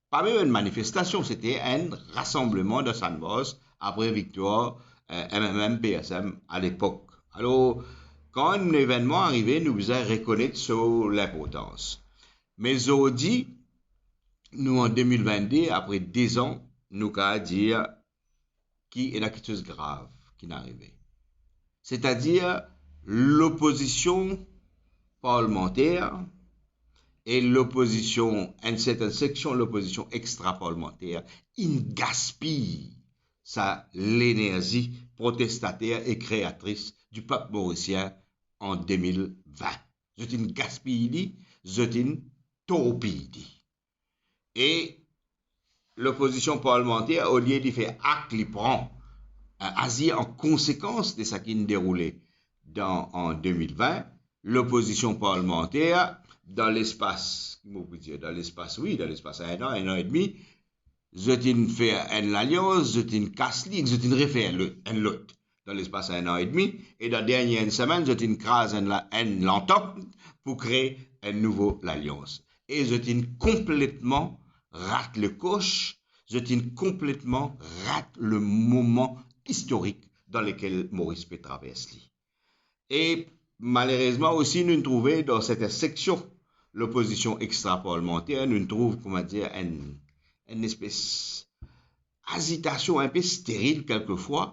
Pa mem enn manifestasion, se ti enn rasanbleman dan Sannbars apre viktwar, eh, M M M, P S M alepok. Alor, kan enn evennman arive, nou bizin rekonet so linportans. Me zordi, nou an de mil vinn-de, apre de zan, nou kapav dir ki ena kiksoz grav ki'nn arive. Setadir lopozision parlmanter e lopozision, enn sertin seksion lopozision extraparlmanter, inn gaspiy sa lenerzi protestater e kreatris di pep morisien an de mil vin. Zot inn gaspiy li, zot inn torpiy li. E lopozision parlmanter, olie li fer ak, li pran, eh, azir an konsekans de sa ki'nn deroule dan, an de mil vin, lopozision parlmanter, dan lespas, mo pou dir, dan lespas, wi, dan lespas enn an, enn an edmi, zot inn fer enn lalians, zot inn kas li, ek zot inn refer lo-, enn lot dan lespas enn an edmi, e dan dernie enn semenn, zot inn kraz enn la-, enn lantant pou kree enn nouvo lalians. E zot inn konpletman rat lekos, zot inn konpletman rat le moman istorik dan lekel Moris pe travers li. E malerezman osi, nou trouve dan sertin seksion lopozision extraparlemanter, nou trouv, kouma dir, enn, enn espes azitasion inpe steril kelkefwa,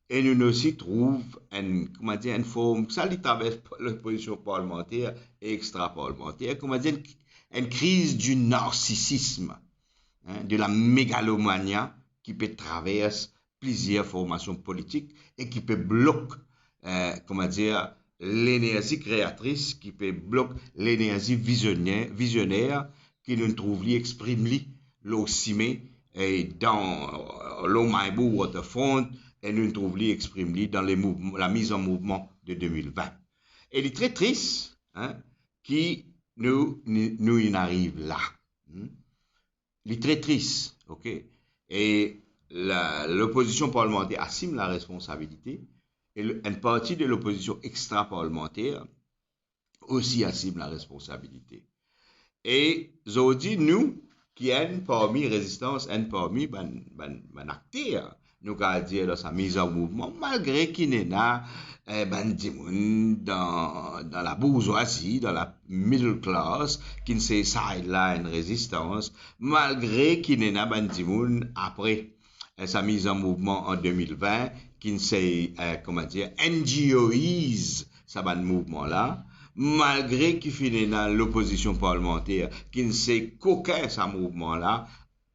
e nou osi trouv enn, kouma dir, enn form, sa li travers lopozision parlemanter e extraparlemanter, kouma dir, enn, enn kriz di narsisism, hein, de la megalomania ki pe travers plizier formasion politik e ki pe blok, eh, kouma dir, lenerzi kreatris, ki pe blok lenerzi vizioner, vizioner, ki nou trouv li exprim li lor sime, e dan, lor Mahe Bourg Waterfront, e nou trouv li exprim li dan le mouv-, la miz an mouvman de de mil vin. E li tre tris, hein, ki nou, nou, nou inn ariv la. Hmm? Li tre tris, ok? E la, lopozision parlemanter asim laresponsabilite, e le, enn parti de lopozision extraparlemanter osi asim laresponsabilite. E zordi, nou, ki enn parmi rezistans, enn parmi bann, bann, bann akter, nou kapav dir, dan sa miz an mouvman, malgre ki ena, eh, bann dimoun dan, dan labourzoizi, dan la middle class, ki'nn sey sideline rezistans, malgre ki ena bann dimoun apre, eh, sa miz an mouvman an de mil vin, ki'nn sey, eh, kouma dir, N G O-ize sa bann mouvman la, malgre ki finn ena lopozision parlemanter, ki'nn sey kokin sa mouvman la,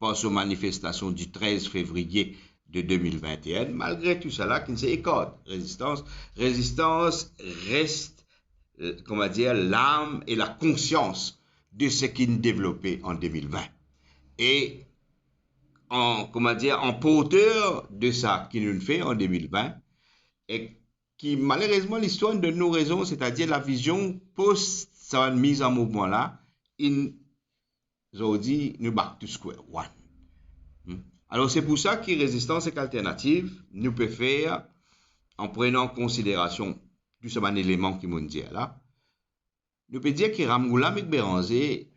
par so manifestasion di trez fevriye de de mil vin e enn, malgre tou sala, ki'nn sey ekart rezistans, rezistans res, eh, kouma dir, larm e lakonsians de seki inn devlope an de mil vin. E an, kouma dir, an porter de sa ki nou'nn fer an de mil vin, e ki, malerezman, listwar donn nou rezon, setadir lavizion post sa bann miz an mouvman la, inn, zordi, nou back to square one. Hmm? Alor, se pou sa ki Rezistans ek Alternativ, nou pe fer, an prenan an konsiderasion tou sa bann eleman ki mo'nn dir la, nou pe dir ki Ramgoolam ek Beranger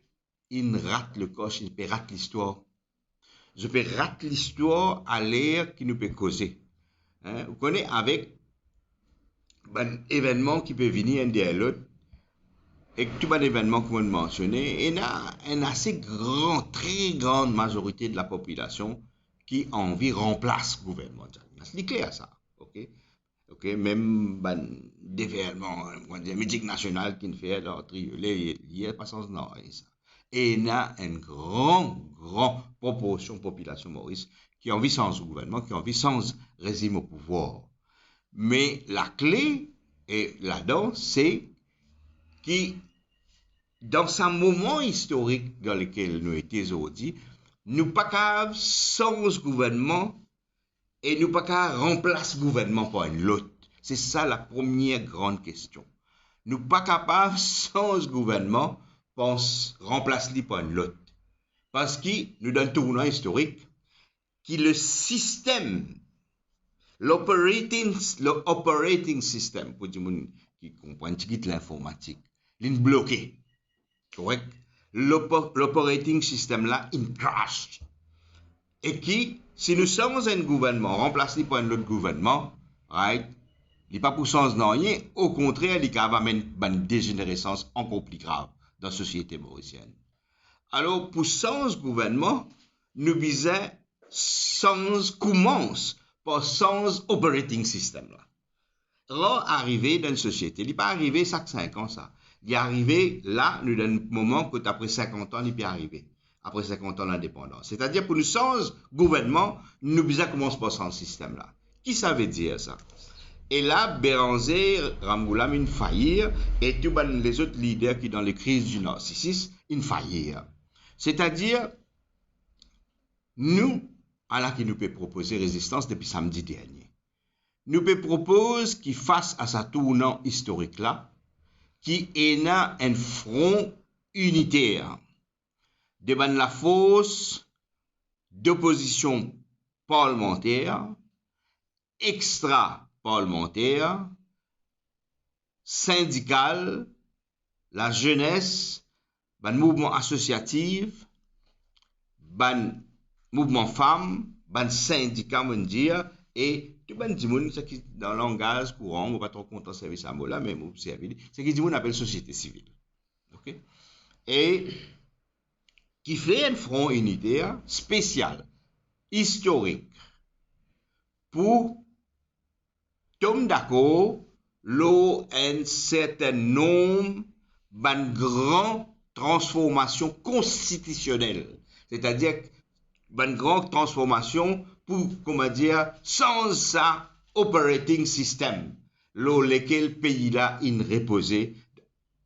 inn rat lekos, inn pe rat listwar. Zot pe rat listwar aler ki nou pe koze. Hein, ou kone, avek bann evennman ki pe vini enn deryer lot, ek tou bann evennman ki mo'nn mansione, ena enn ase gran, tre gran mazorite de lapopilasion ki anvi ranplas gouvernman Jack Mas. Li kler sa, ok? Ok, mem bann devernman, kouma dir, miting nasional ki'nn fer dan Triolet yer, pa sanz nanye sa. Ena enn gran, gran proporsion popilasion Moris ki anvi sanz gouvernman, ki anvi sanz rezim o pouvwar. Me lakle, e ladan, se ki dan sa moman istorik dan lekel nou ete zordi, nou pa kapav sanz gouvernman e nou pa kapav ranplas gouvernman par enn lot. Se sa lapremie gran kestion. Nou pa kapav sanz gouvernman, pans ranplas li par enn lot. Parski nou dan enn tournan istorik ki le sistem, l'operating, l'operating system, pou dimoun ki konpran tigit linformatik, li'nn bloke. Korek? L'opo-, l'operating system la inn crash. E ki, si nou sanz enn gouvernman, ranplas li par enn lot gouvernman, right, li pa pou sanz nanye, okontrer, li kapav amenn bann dezeneresans ankor pli grav dan sosiete morisienn. Alor, pou sanz gouvernman, nou bizin sanz, koumans par sanz operating system la. Rar arive dan enn sosiete, li pa arive sak sink an sa. Li arive la, nou dan enn moman kot apre sinkant an, li pe arive. Apre sinkant an lindepandans. Setadir pou nou sanz gouvernman, nou bizin koumans par sanz sistem la. Ki sa ve dir sa? E la, Beranger, Ramgoolam inn fayir, e tou bann lezot lider ki dan le kriz di narsisis, inn fayir. Setadir, nou, ala ki nou pe propoze rezistans depi samdi dernie. Nou pe propoz ki fas a sa tournan istorik la, ki ena enn fron initer de bann lafors d'opposition parlementaire, extra-parlementaire, sindikal, lazenes, bann mouvman asosiatif, bann mouvman fam, bann sindika, mo dir, e tou bann dimoun, seki dan langaz kouran, mo pa tro kontan servi sa mo la, me mo servi li, seki dimoun apel sosiete sivil. Ok? E ki fer enn fron initer spesial, istorik, pou tom dakor lor enn sertin nonb bann gran transformasion konstitisionel, setadir bann gran transformasion pou, kouma dir, sanz sa operating system lor lekel pei la inn repoze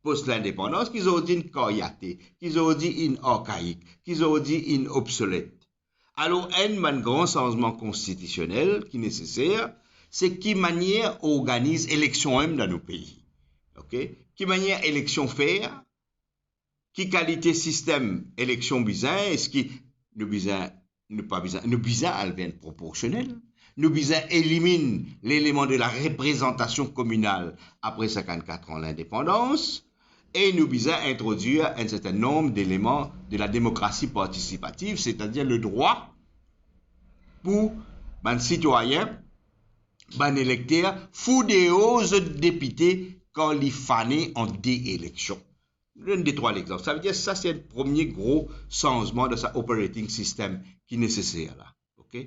pos lindepandans, ki zordi inn karyate, ki zordi inn arkaik, ki zordi inn obsolet. Alor, enn bann gran sanzman konstitisionel ki neseser, se ki manier organiz eleksion mem dan nou pei. Ok? Ki manier eleksion fer, ki kalite sistem eleksion bizin, eski nou bizin, nou pa bizin, nou bizin al ver enn proporsionel, nou bizin eliminn leleman de la reprezantasion kominal apre sinkannkat an lindepandans, e nou bizin introdwir enn sertin nonb deleman de la demokrasi partisipativ, setadir le drwa pou bann sitwayin, bann elekter, fou deor zot depite kan li fane an de eleksion. Nou donn de trwa lexanp. Savedir sa se enn premie gro sanzman dan sa operating system ki neseser la. Ok?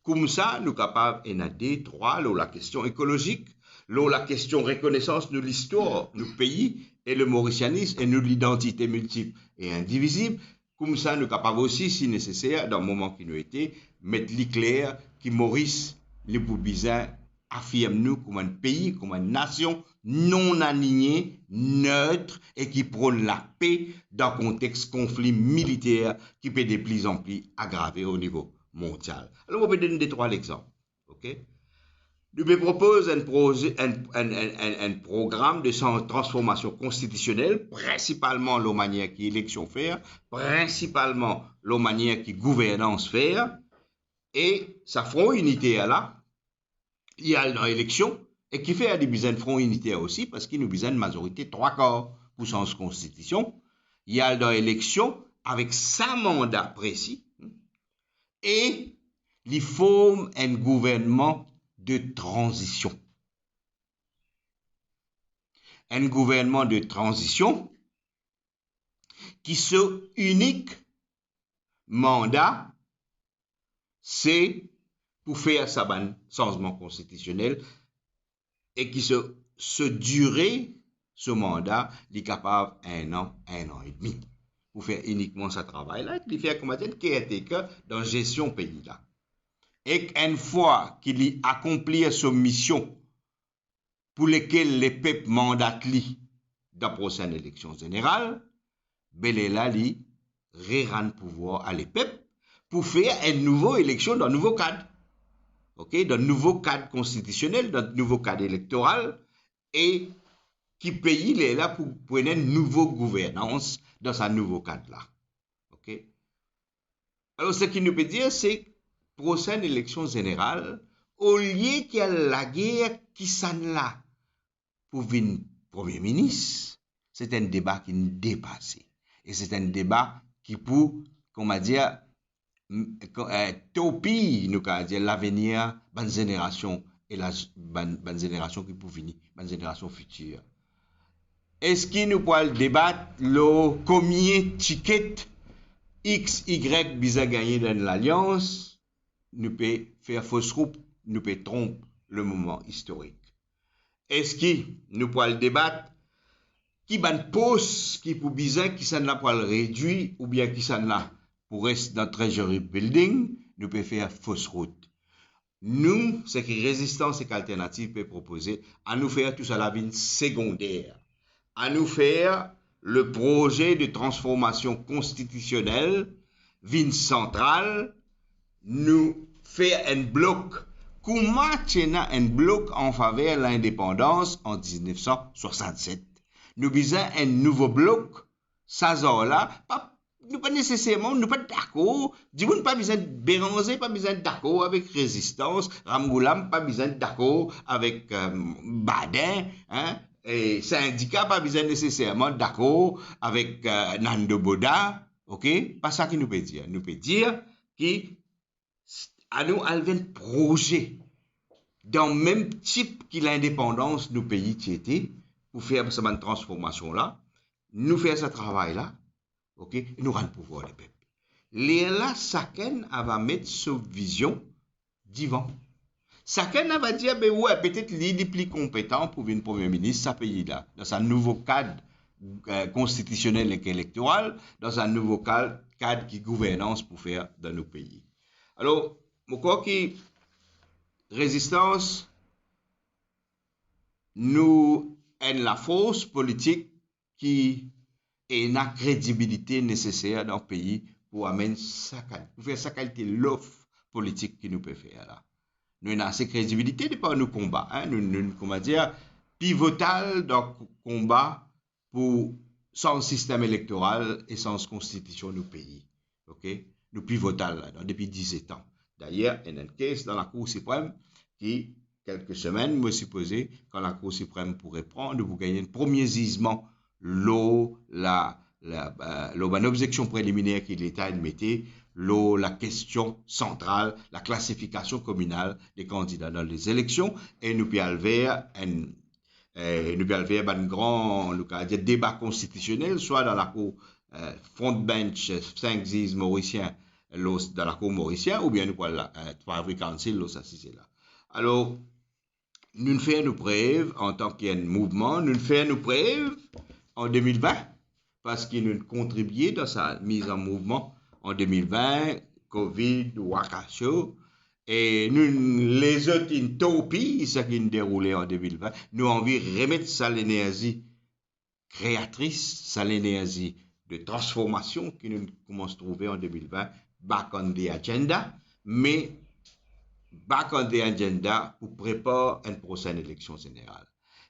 Koumsa, nou kapav ena de trwa lor lakestion ekolozik, lor lakestion rekonesans nou listwar, nou pei, e le morisianis, e nou lidantite miltip e indivizib. Koumsa, nou kapav osi, si neseser, dan moman ki nou ete, met li kler ki Moris, li pou bizin afirm nou kouma enn pei, kouma enn nasion non-aligne, net e ki pronn lape dan kontex konfli militer ki pe deplizanpli agrave o nivo mondial. Alor, mo pe donn de trwa lexanp. Ok? Nou pe propoz enn proze, enn, enn, enn, enn, enn program de san-, transformasion konstitisionel, prinsipalman lor manier ki eleksion fer, prinsipalman lor manier ki gouvernans fer, e sa fron initer la, li al dan eleksion, e kifer li bizin fron initer osi, parski nou bizin mazorite trwa kar pou sanz konstitision, li al dan eleksion avek sa manda presi, e li form enn gouvernman de tranzision. Enn gouvernman de tranzision ki so inik manda se pou fer sa bann sanzman konstitisionel e ki so, so dire, so manda, li kapav enn an, enn an edmi. Pou fer inikman sa travay la, li fer kouma enn caretaker dan zestion pei la. Ek enn fwa ki li akonplir so mision pou lekel lepep mandat li dan prosenn eleksion zeneral, be lerla li rerann pouvwar a lepep pou fer enn nouvo eleksion dan nouvo kad. Ok, dan nouvo kad konstitisionel, dan nouvo kad elektoral, e ki pei lerla pou, pou ena enn nouvo gouvernans dan sa nouvo kad la. Ok? Alor, seki nou pe dir, se prosenn eleksion zeneral, olie ki al lager kisannla pou vinn Premie Minis, se enn deba ki depase. E se enn deba ki pou, kouma dir, m-, ko-, eh, torpiy, nou kapav dir, lavenir bann zenerasion e la, bann, bann zenerasion ki pou vini, bann zenerasion fitir. Eski nou pou al debat lor konbien tiket X, Y bizin gagne dan enn lalians? Nou pe fer fos rout, nou pe tronp lemoman istorik. Eski nou pou al debat ki bann pos ki pou bizin, kisannla pou al redwir oubien kisannla pou res dan Treasury Building? Nou pe fer fos rout. Nou, seki Rezistans ek Alternativ pe propoze, anou fer tousala vinn segonder. Anou fer le proze de transformasion konstitisionel vinn santral, nou fer enn blok. Kouma ti ena enn blok an faver lindepandans an diznef san swasannset, nou bizin enn nouvo blok, sa zar la, pa nou pa neseserman, nou pa dakor, dimoun pa bizin, Beranze pa bizin dakor avek rezistans, Ramgoolam pa bizin dakor avek, eh, Badin, hein, e sindika pa bizin neseserman dakor avek, eh, Nando Boda, ok? Pa sa ki nou pe dir. Nou pe dir ki s-, anou al vinn proze dan mem tip ki lindepandans nou pei ti ete, pou fer sa bann transformasion la, nou fer sa travay la, ok, e nou rann pouvwar lepep. Lerla sakenn ava met so vizion divan. Sakenn ava dir, be wi, petet li, li pli konpetan pou vinn Premie Minis sa pei la, dan sa nouvo kad, eh, konstitisionel ek elektoral, dan sa nouvo kad, kad ki gouvernans pou fer dan nou pei. Alor, mo krwar ki rezistans, nou enn lafors politik ki ena kredibilite neseser dan pei pou amenn sa kal-, pou fer sa kalite lof politik ki nou pe fer la. Nou ena ase kredibilite depar nou konba, hein, nou, nou, koumadir, pivotal dan ko-, konba pou sanz sistem elektoral e sanz konstitision nou pei. Ok? Nou pivotal ladan depi dizetan. Dayer, ena enn kes dan Lakour Siprem ki, kelke semenn, mo sipoze, kan Lakour Siprem pou repran, nou pou gagn enn premie zizman lor la, la, eh, lor bann obzeksion preliminer ki Leta inn mete lor lakestion santral, laklasifikasion kominal de kandida dan lezileksion, e nou pe al ver enn, eh, nou pe al ver bann gran, nou kav dir, deba konstitisionel, swa dan lakour, eh, front bench, eh, sink ziz morisien, lor, dan lakour morisien, oubien nou pou al, eh, Privy Council lor sa size la. Alor, nou fer nou prev antan ki enn mouvman, nou fer nou prev an de mil vin, parski nou kontribie dan sa miz an mouvman an de mil vin, Covid, Wakasho, e nou, lezot inn torpiy seki inn deroule an de mil vin. Nou anvi remet sa lenerzi kreatris, sa lenerzi de transformasion ki nou koumans trouve an de mil vin, back on the agenda, me back on the agenda pou prepar enn prosenn eleksion zeneral.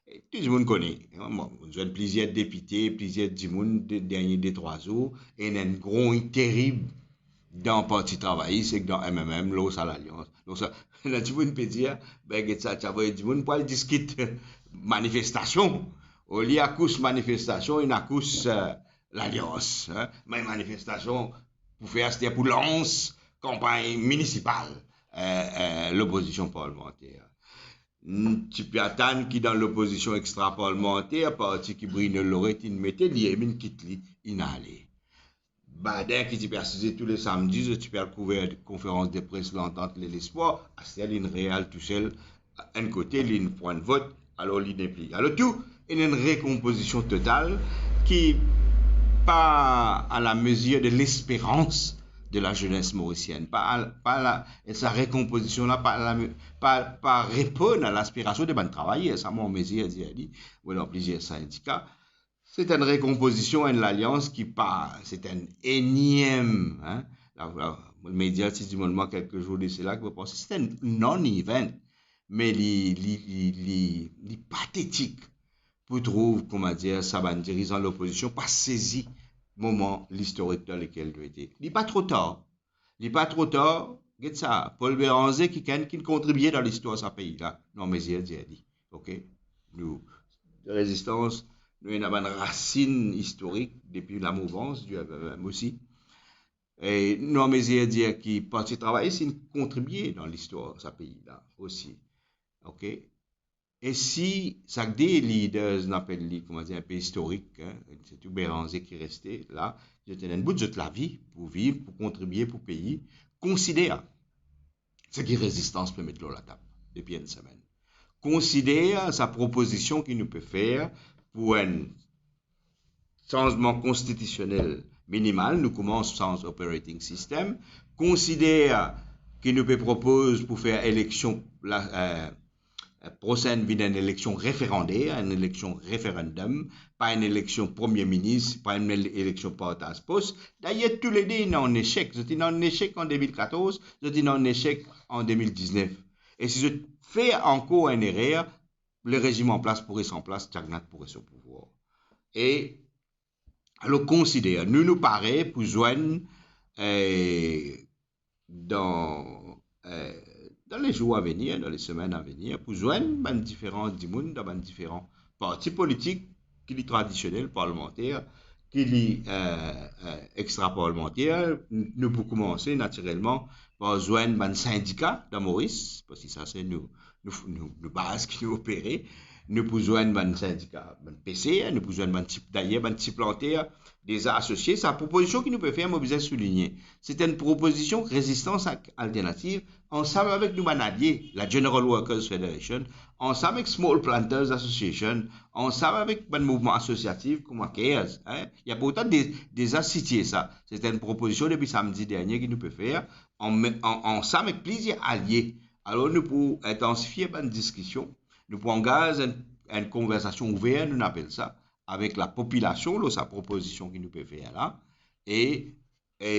E tou dimoun kone, mo, mo zwenn plizier depite, plizier dimoun de, dernie de trwa zour, ena enn grogn terib dan Parti Travayis ek dan M M M lor sa lalians. Lor sa, ena dimoun pe dir, be get sa, ti avoy dimoun pou al diskit manifestasion. Olie akous manifestasion, inn akous, eh, lalians, hein. Me manifestasion pou fer, setadir pou lans kanpagn minisipal, eh, eh, lopozision parlimanter. N-, ti pe atann ki dan lopozision extraparlimanter, parti ki Bruno Lorette inn mete, li mem inn kit li, inn ale. Badin ki ti pe asize tou le samdi, zot ti pe al kouver konferans de pres Lantant Lespwar, aster li inn real tousel, enn kote, li inn pran vot, alor li nepli. Alor tou, ena enn rekonpozision total ki pa a la mezir de lesperans de la zenes morisienn, pa a, pa la, e sa rekonpozision la, pa la, pa, pa reponn a laspirasion de bann travayer, sa mo an mezir dir li, mo dan plizier sindika. Se enn rekonpozision, enn lalians ki pa, se enn eniem, hein, la, la, media ti dimann mwa kelke zour de sela, ki mo panse se enn non-event, me li, li, li, li, li patetik pou trouv, koumadir, sa bann dirizan lopozision pa sezi moman listorik dan lekel nou ete. Li pa tro tar. Li pa tro tar, get sa, Paul Bérenger, kikenn ki kontribie dan listwar sa pei la, nou an mezir dir li. Ok? Nou, rezistans, nou ena bann rasinn istorik depi lamouvans, di, eh, osi. E nou an mezir dir ki Parti Travayis inn kontribie dan listwar sa pei la osi. Ok? E si sa de leaders, nou apel li, koumadir, inpe istorik, hein, sirtou Bérenger ki reste la, zot ena enn bout zot lavi pou viv, pou kontribie pou pei, konsider seki rezistans pe met lor latab depi enn semenn. Konsider sa propozision ki nou pe fer pou enn sanzman konstitisionel minimal, nou koumans sanz operating system. Konsider ki nou pe propoz pou fer eleksion la, eh, prosenn vinn enn eleksion referandaire, enn eleksion referandom, pa enn eleksion premie minis, pa enn ele-, eleksion partaz pos. Dayer, toulede inn an esek. Zot inn an esek an de mil katorz, zot inn an esek an de mil diznef. E si zot fer ankor enn erer, lerezim an plas pou res an plas, Jagannath pou res o pouvwar. E Alor, konsider, nou, nou pare pou zwenn, eh, dan, eh, dan lezour avenir, dan lesemenn avenir, pou zwenn bann diferan dimoun dan bann diferan parti politik, ki li tradisionel, parlimanter, ki li, eh, eh, extra-parlimanter. Nou pou koumanse natirelman par zwenn bann sindika dan Moris, parski sa se nou, nou, nou, nou baz ki nou opere. Nou pou zwenn bann sindika, bann peser, nou pou zwenn bann ti, dayer bann ti planter deza asosie. Sa propozision ki nou pe fer, mo bizin souligne, se enn propozision rezistans ak alternativ, ansam avek nou bann alie, la General Workers Federation, ansam avek Small Planters Association, ansam avek bann mouvman asosiatif kouma CARES, hein. Li pou de, deza sitie sa. Se enn propozision depi samdi dernie ki nou pe fer, an, an, ansam avek plizier alie. Alor, nou pou intansifie bann diskision, nou pou angaz enn, enn konversasion ouver, nou apel sa, avek lapopilasion lor sa propozision ki nou pe fer la, e, e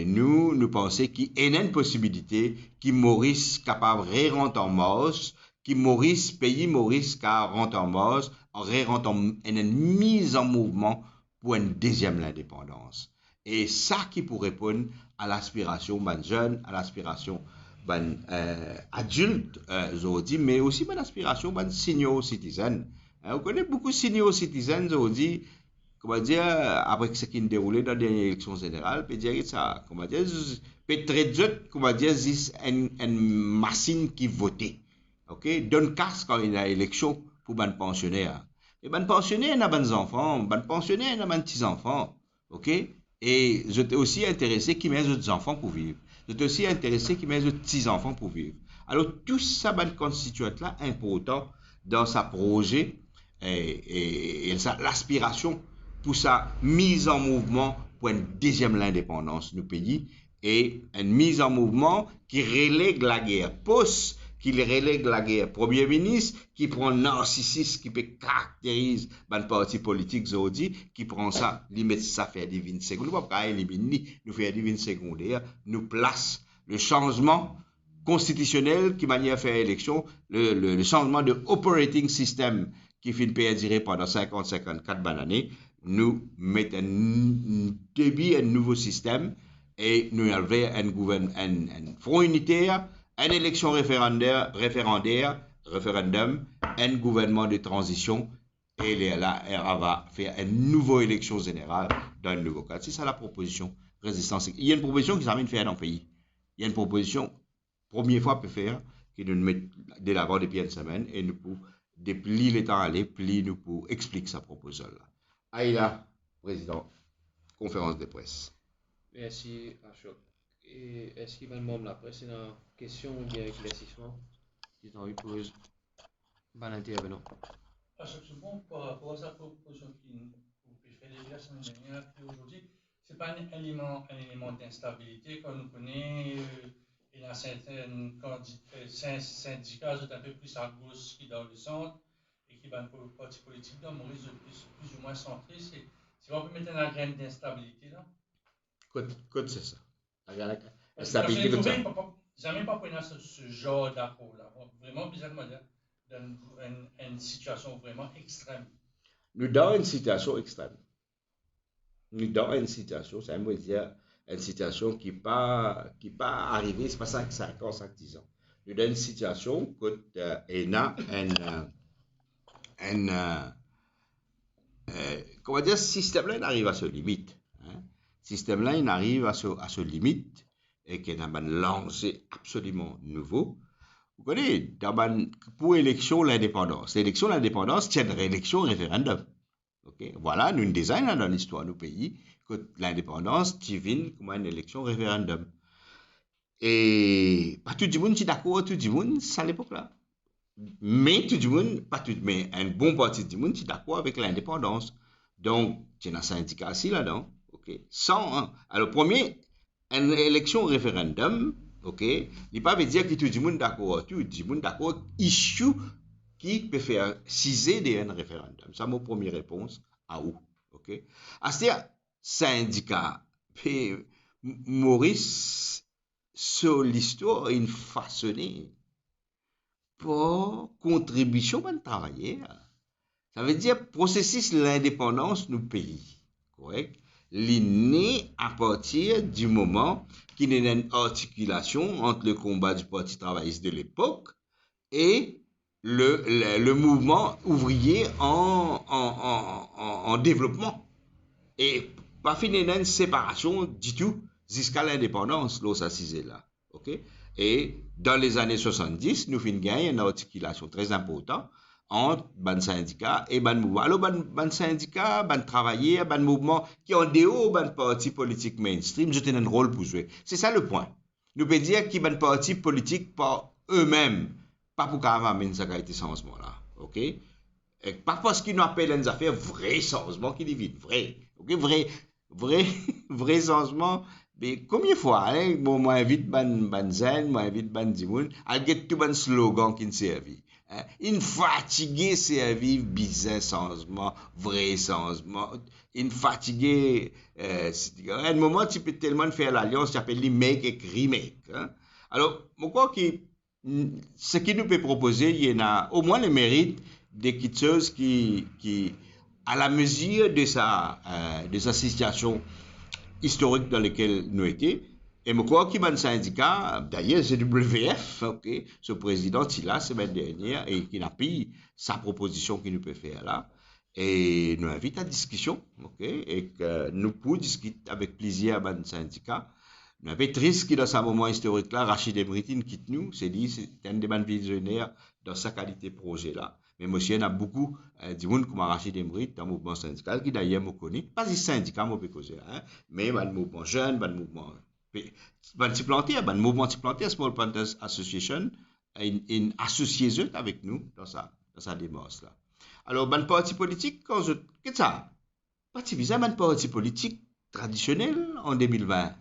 nou, nou panse ki ena enn posibilite ki Moris kapav rerant an mars, ki Moris, pei Moris kapav rant an mars, an rerant an, enn, enn miz an mouvman pou enn deziem lindepandans. E sa ki pou reponn a laspirasion bann zenn, a laspirasion bann, eh, adilt, eh, zordi, me osi bann aspirasion bann senior citizen. Eh, ou kone boukou senior citizen zordi, kouma dir, apre seki inn deroule dan dernie eleksion zeneral, pe dir sa, kouma dir, z-, pe tret zot, kouma dir, zis enn, enn masinn ki vote. Ok? Donn kas kan ena eleksion pou bann pansyoner. Me bann pansyoner ena bann zanfan, bann pansyoner ena bann ti zanfan. Ok? E zot osi interese ki manier zot zanfan pou viv. Zot osi interese ki manier zot ti zanfan pou viv. Alor, tou sa bann konstitian la inportan dan sa proze, e, e, e sa laspirasion pou sa miz an mouvman pou enn deziem lindepandans nou pei, e enn miz an mouvman ki releg lager pos, ki releg lager premie minis, ki pran narsisis ki pe karakteriz bann parti politik zordi, ki pran sa, li met sa, fer li vinn segonn, nou pa kapav elimin li, nou fer li vinn segonnder, nou plas le sanzman konstitisionel, ki manier fer eleksion, le, le, le sanzman de operating system ki finn perdire pandan sinkant, sinkant-kat bann ane, nou met enn debi enn nouvo sistem e nou al ver enn gouvern-, enn, enn fron initer, enn eleksion referender, referender, referendum, enn gouvernman de tranzision, e lerla, e ava fer enn nouvo eleksion zeneral dan enn nouvo kad. Se sa lapropozision rezistans. Li enn propozision ki zame inn fer dan pei. Li enn propozision premie fwa pe fer, ki nou met delavan depi enn semenn, e nou pou, de pli letan ale, pli nou pou explik sa proposal la. Ayla, prezidan konferans de pres. Mersi, Ashok. E eski bann manm lapres ena kestion oubien eklersisman ki zot anvi poz bann intervenan? Ashok, se bon, par rapor a sa propozision ki nou pe fer depi lasemenn dernier, ki zordi, se pa enn eleman, enn eleman dinstabilite, kan nou kone, euh, ena sertin kandi-, euh, sin-, sindika, zot inpe plis agos ki dan lesant, e ki bann po-, parti politik dan Moris, zot plis, plis ou mwin santris, e si ou pe met enn lagrenn dinstabilite la. Kot, kot se sa? Lagrenn, lagrenn, Paske, instabilite paske kot sa? Zame, pa, pa, zame pa pou ena se, se zanr dakor la. Bon, vreman, bizarman, dan enn, enn sitiasion vreman extrem. Nou dan enn sitiasion extrem. Nou dan enn sitiasion, sa mo dir, enn sitiasion ki pa, ki pa arive, se pa sak sink an, sak diz an. Nou dan enn sitiasion kot, euh, ena enn, euh, enn, euh, euh, kouma dir, sistem la inn ariv a so limit, hein. Sistem la inn ariv a so, a so limit, e ki ena bann lanze absoliman nouvo. Ou kone, dan bann, pou eleksion lindepandans, eleksion lindepandans ti enn eleksion referendum. Ok? Vwala, nou deza ena dan listwar nou pei, kot lindepandans ti vinn kouma enn eleksion referendum. E pa tou dimoun ti dakor, tou dimoun, sa lepok la. Me tou dimoun, pa tou, me enn bon parti dimoun ti dakor avek lindepandans. Donk, ti ena sindika osi ladan. Ok? San, hein. Alor, premie, enn eleksion referendum, ok, li pa ve dir ki tou dimoun dakor ar tou, dimoun dakor ar issue ki pe fer size de enn referendum. Sa mo premie repons a ou, ok? Aster, sindika, pe, M-, Moris, so listwar inn fasone par kontribision bann travayer. Sa ve dir prosesis lindepandans nou pei, korek? Li ne apartir di moman ki ena enn artikilasion ant le konba di Parti Travayis de lepok e le, le, le mouvman ouvrie an, an, an, an, an devlopman. E pa finn ena enn separasion ditou ziska lindepandans lor sa size la. Ok? E dan lezane swasanndis, nou finn gagn enn artikilasion tre inportan ant bann sindika e bann mouvman. Alor, bann, bann sindika, bann travayer, bann mouvman ki andeor bann parti politik mainstream, zot ena enn rol pou zwe. Se sa lepwin. Nou pe dir ki bann parti politik par emem pa pou kapav amenn sa kalite sanzman la. Ok? E pa parski nou apel enn zafer vre sanzman ki li vinn vre. Ok? Vre, vre, vre sanzman. Me konbien fwa, hein, bon, mo invit bann, bann zenn, mo invit bann dimoun, al get tou bann slogan ki'nn servi. Hein? Inn fatige servi bizin sanzman, vre sanzman. Inn fatige, eh, si, enn moman, ti pe telman fer lalians, ti apel li make ek remake, hein? Alor, mo krwar ki, mm, seki nou pe propoze, li ena omwin lemerit de kiksoz ki, ki a la mezir de sa, eh, de sa sitiasion istorik dan lekel nou ete. E mo krwar ki bann sindika, dayer, Z W F, ok, so prezidan ti la semenn dernie e ki'nn apiy sa propozision ki nou pe fer la. E nou invit a diskision, ok? Ek nou pou diskit avek plizier bann sindika. Nou inpe tris ki dan sa moman istorik la, Rachid Emrit inn kit nou, se li, se enn de bann vizioner dan sa kalite proze la. Me mo sir ena boukou, eh, dimoun kouma Rachid Emrit dan mouvman sindikal, ki dayer mo kone, pa zis sindika mo pe koze la, hein, me bann mouvman zenn, bann mouvman pe-, bann ti planter, bann mouvman ti planter, Small Planters Association, inn, inn asosie zot avek nou dan sa, dan sa demars la. Alor, bann parti politik, kan zot, get sa, pa ti bizin bann parti politik tradisionel an de mil vin.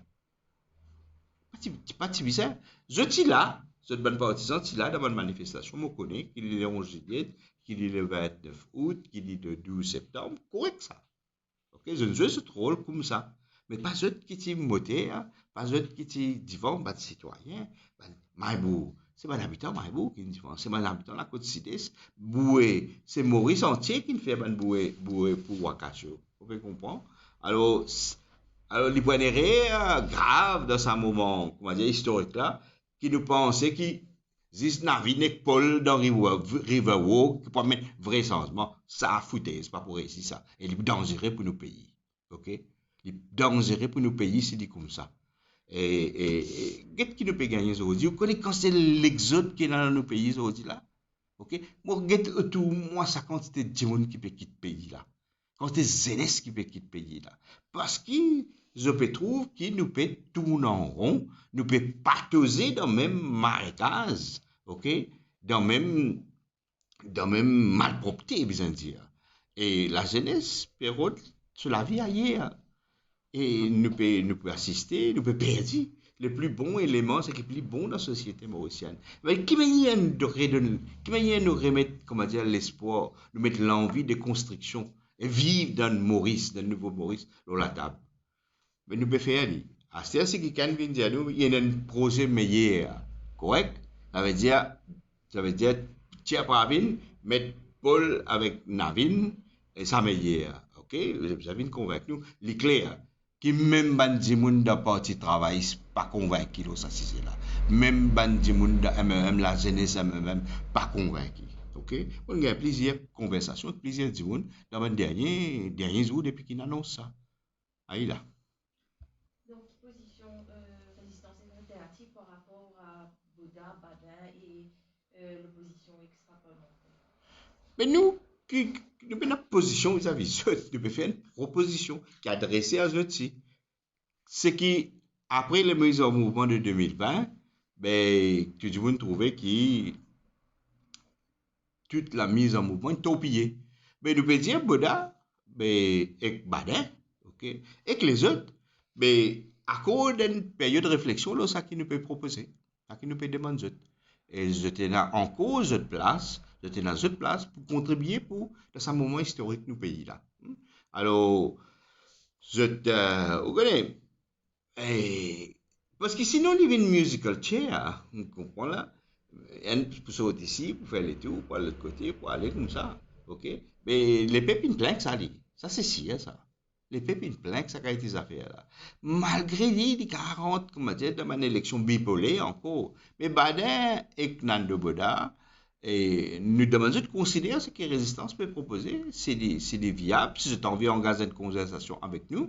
Pa ti, pa ti bizin. Zot ti la, zot bann partizan ti la dan bann manifestasion, mo kone, ki li le onz zilyet, ki li le vintnef out, ki li le douz septam, korek sa. Ok, zot zwe zot rol koumsa. Me pa zot ki ti moter, pa zot ki ti divan bann sitwayin, bann Maybou. Se bann abitan Maybou ki'nn divan, se bann abitan Lakot Sides, boue, se Moris antie ki'nn fer bann boue, boue pou Wakasio. Ou pe konpran? Alor, s-, alor, li pou enn erer grav dan sa moman, koumadir, istorik la, ki nou panse ki zis Navin ek Paul dan River, Riverwalk, ki pou amenn vre sanzman, sa foutez, pa pou reisi sa. E li danzere pou nou pei. Ok? Li danzere pou nou pei si li koumsa. E, e, e get ki nou pe gagne zordi. Ou kone kantite lexod ki ena dan nou pei zordi la? Ok? Mo get otour mwa sa kantite dimoun ki pe kit pei la. Kantite zenes ki pe kit pei la. Parski zot pe trouv ki nou pe tourn an ron, nou pe patoze dan mem marekaz, ok? Dan mem, dan mem malpropte, bizin dir. E lazenes pe rod so lavi ayer. E nou pe, nou pe asiste, nou pe perdi. Le pli bon eleman, seki pli bon dan sosiete morisienn. Me ki manier nou redonn, ki manier nou remet, koumadir, lespwar, nou met lanvi de konstriksion e viv dan Moris, dan nouvo Moris, lor latab? Me nou pe fer li. Aster, si kikenn vinn dir nou, li ena enn proze meyer, korek? Savedir, savedir, tir Pravin, met Paul avek Navin, e sa meyer, ok? Sa vinn konvink nou, li kler ki mem bann dimoun dan Parti Travayis pa konvinki lor sa size la. Mem bann dimoun dan M M M, lazenes M M M, pa konvinki. Ok? Mo gagn plizier konversasion, plizier dimoun dan bann dernie, dernie zour depi ki'nn anons sa. Ayi la. Donc, ki pozision, euh, Résistance et Modernité par rapport à Baudin, Badin et, euh, l'opposition extra-parlementaire? Me nou, ki, nou pena pozision vizavi zot, nou pe fer enn propozision ki adrese a zot si. Seki, apre le miz an mouvman de de mil vin, be, tou dimoun trouve ki tou lamiz an mouvman torpiye. Me nou pe dir Baudin, be, ek Badin, ok, ek lezot, be, akord enn period refleksion lor sa ki nou pe propoze, sa ki nou pe demann zot. E zot ena ankor zot plas, zot ena zot plas pou kontribie pou, dan sa moman istorik nou pei la. Hmm? Alor, zot, euh, ou kone, e, parski sinon li vinn musical chair, ou konpran la? Enn pou sort isi, pou fer letour, pou al lot kote, pou ale koumsa, ok? Me lepep inn plin sa li, sa se sir sa. Lepep inn plin ek sa kalite zafer la. Malgre li, li kapav rant, kouma dir, dan bann eleksion bipole ankor. Me Baden ek Nando Boda, e nou demann zot konsider seki rezistans pe propoze, si li, si li viab, si zot anvi angaz enn konversasion avek nou,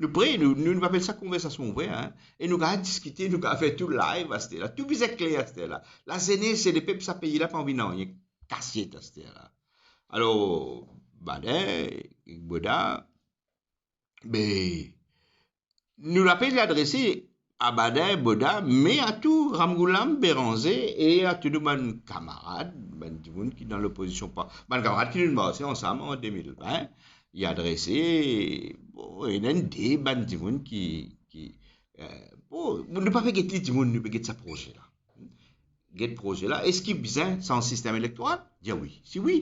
nou pre, nou, nou, nou apel sa konversasion ouver, hein. E nou kapav diskite, nou kapav fer tou live aster la. Tou bizin kler aster la. Lazenes e lepep sa pei la pa anvi nanye kasiet aster la. Alor, Baden ek Boda, be, nou lapel li adrese a Baden, Boda, me a tou Ramgoolam, Beranze e a tou nou bann kamarad, bann dimoun ki dan lopozision, pa, bann kamarad ki nou marse ansam an de mil vin, li adrese, bon, ena enn de bann dimoun ki, ki, eh, bon, nou pa pe get li dimoun, nou pe get sa proze la. Get proze la, eski bizin sanz sistem elektoral? Dir wi. Si wi,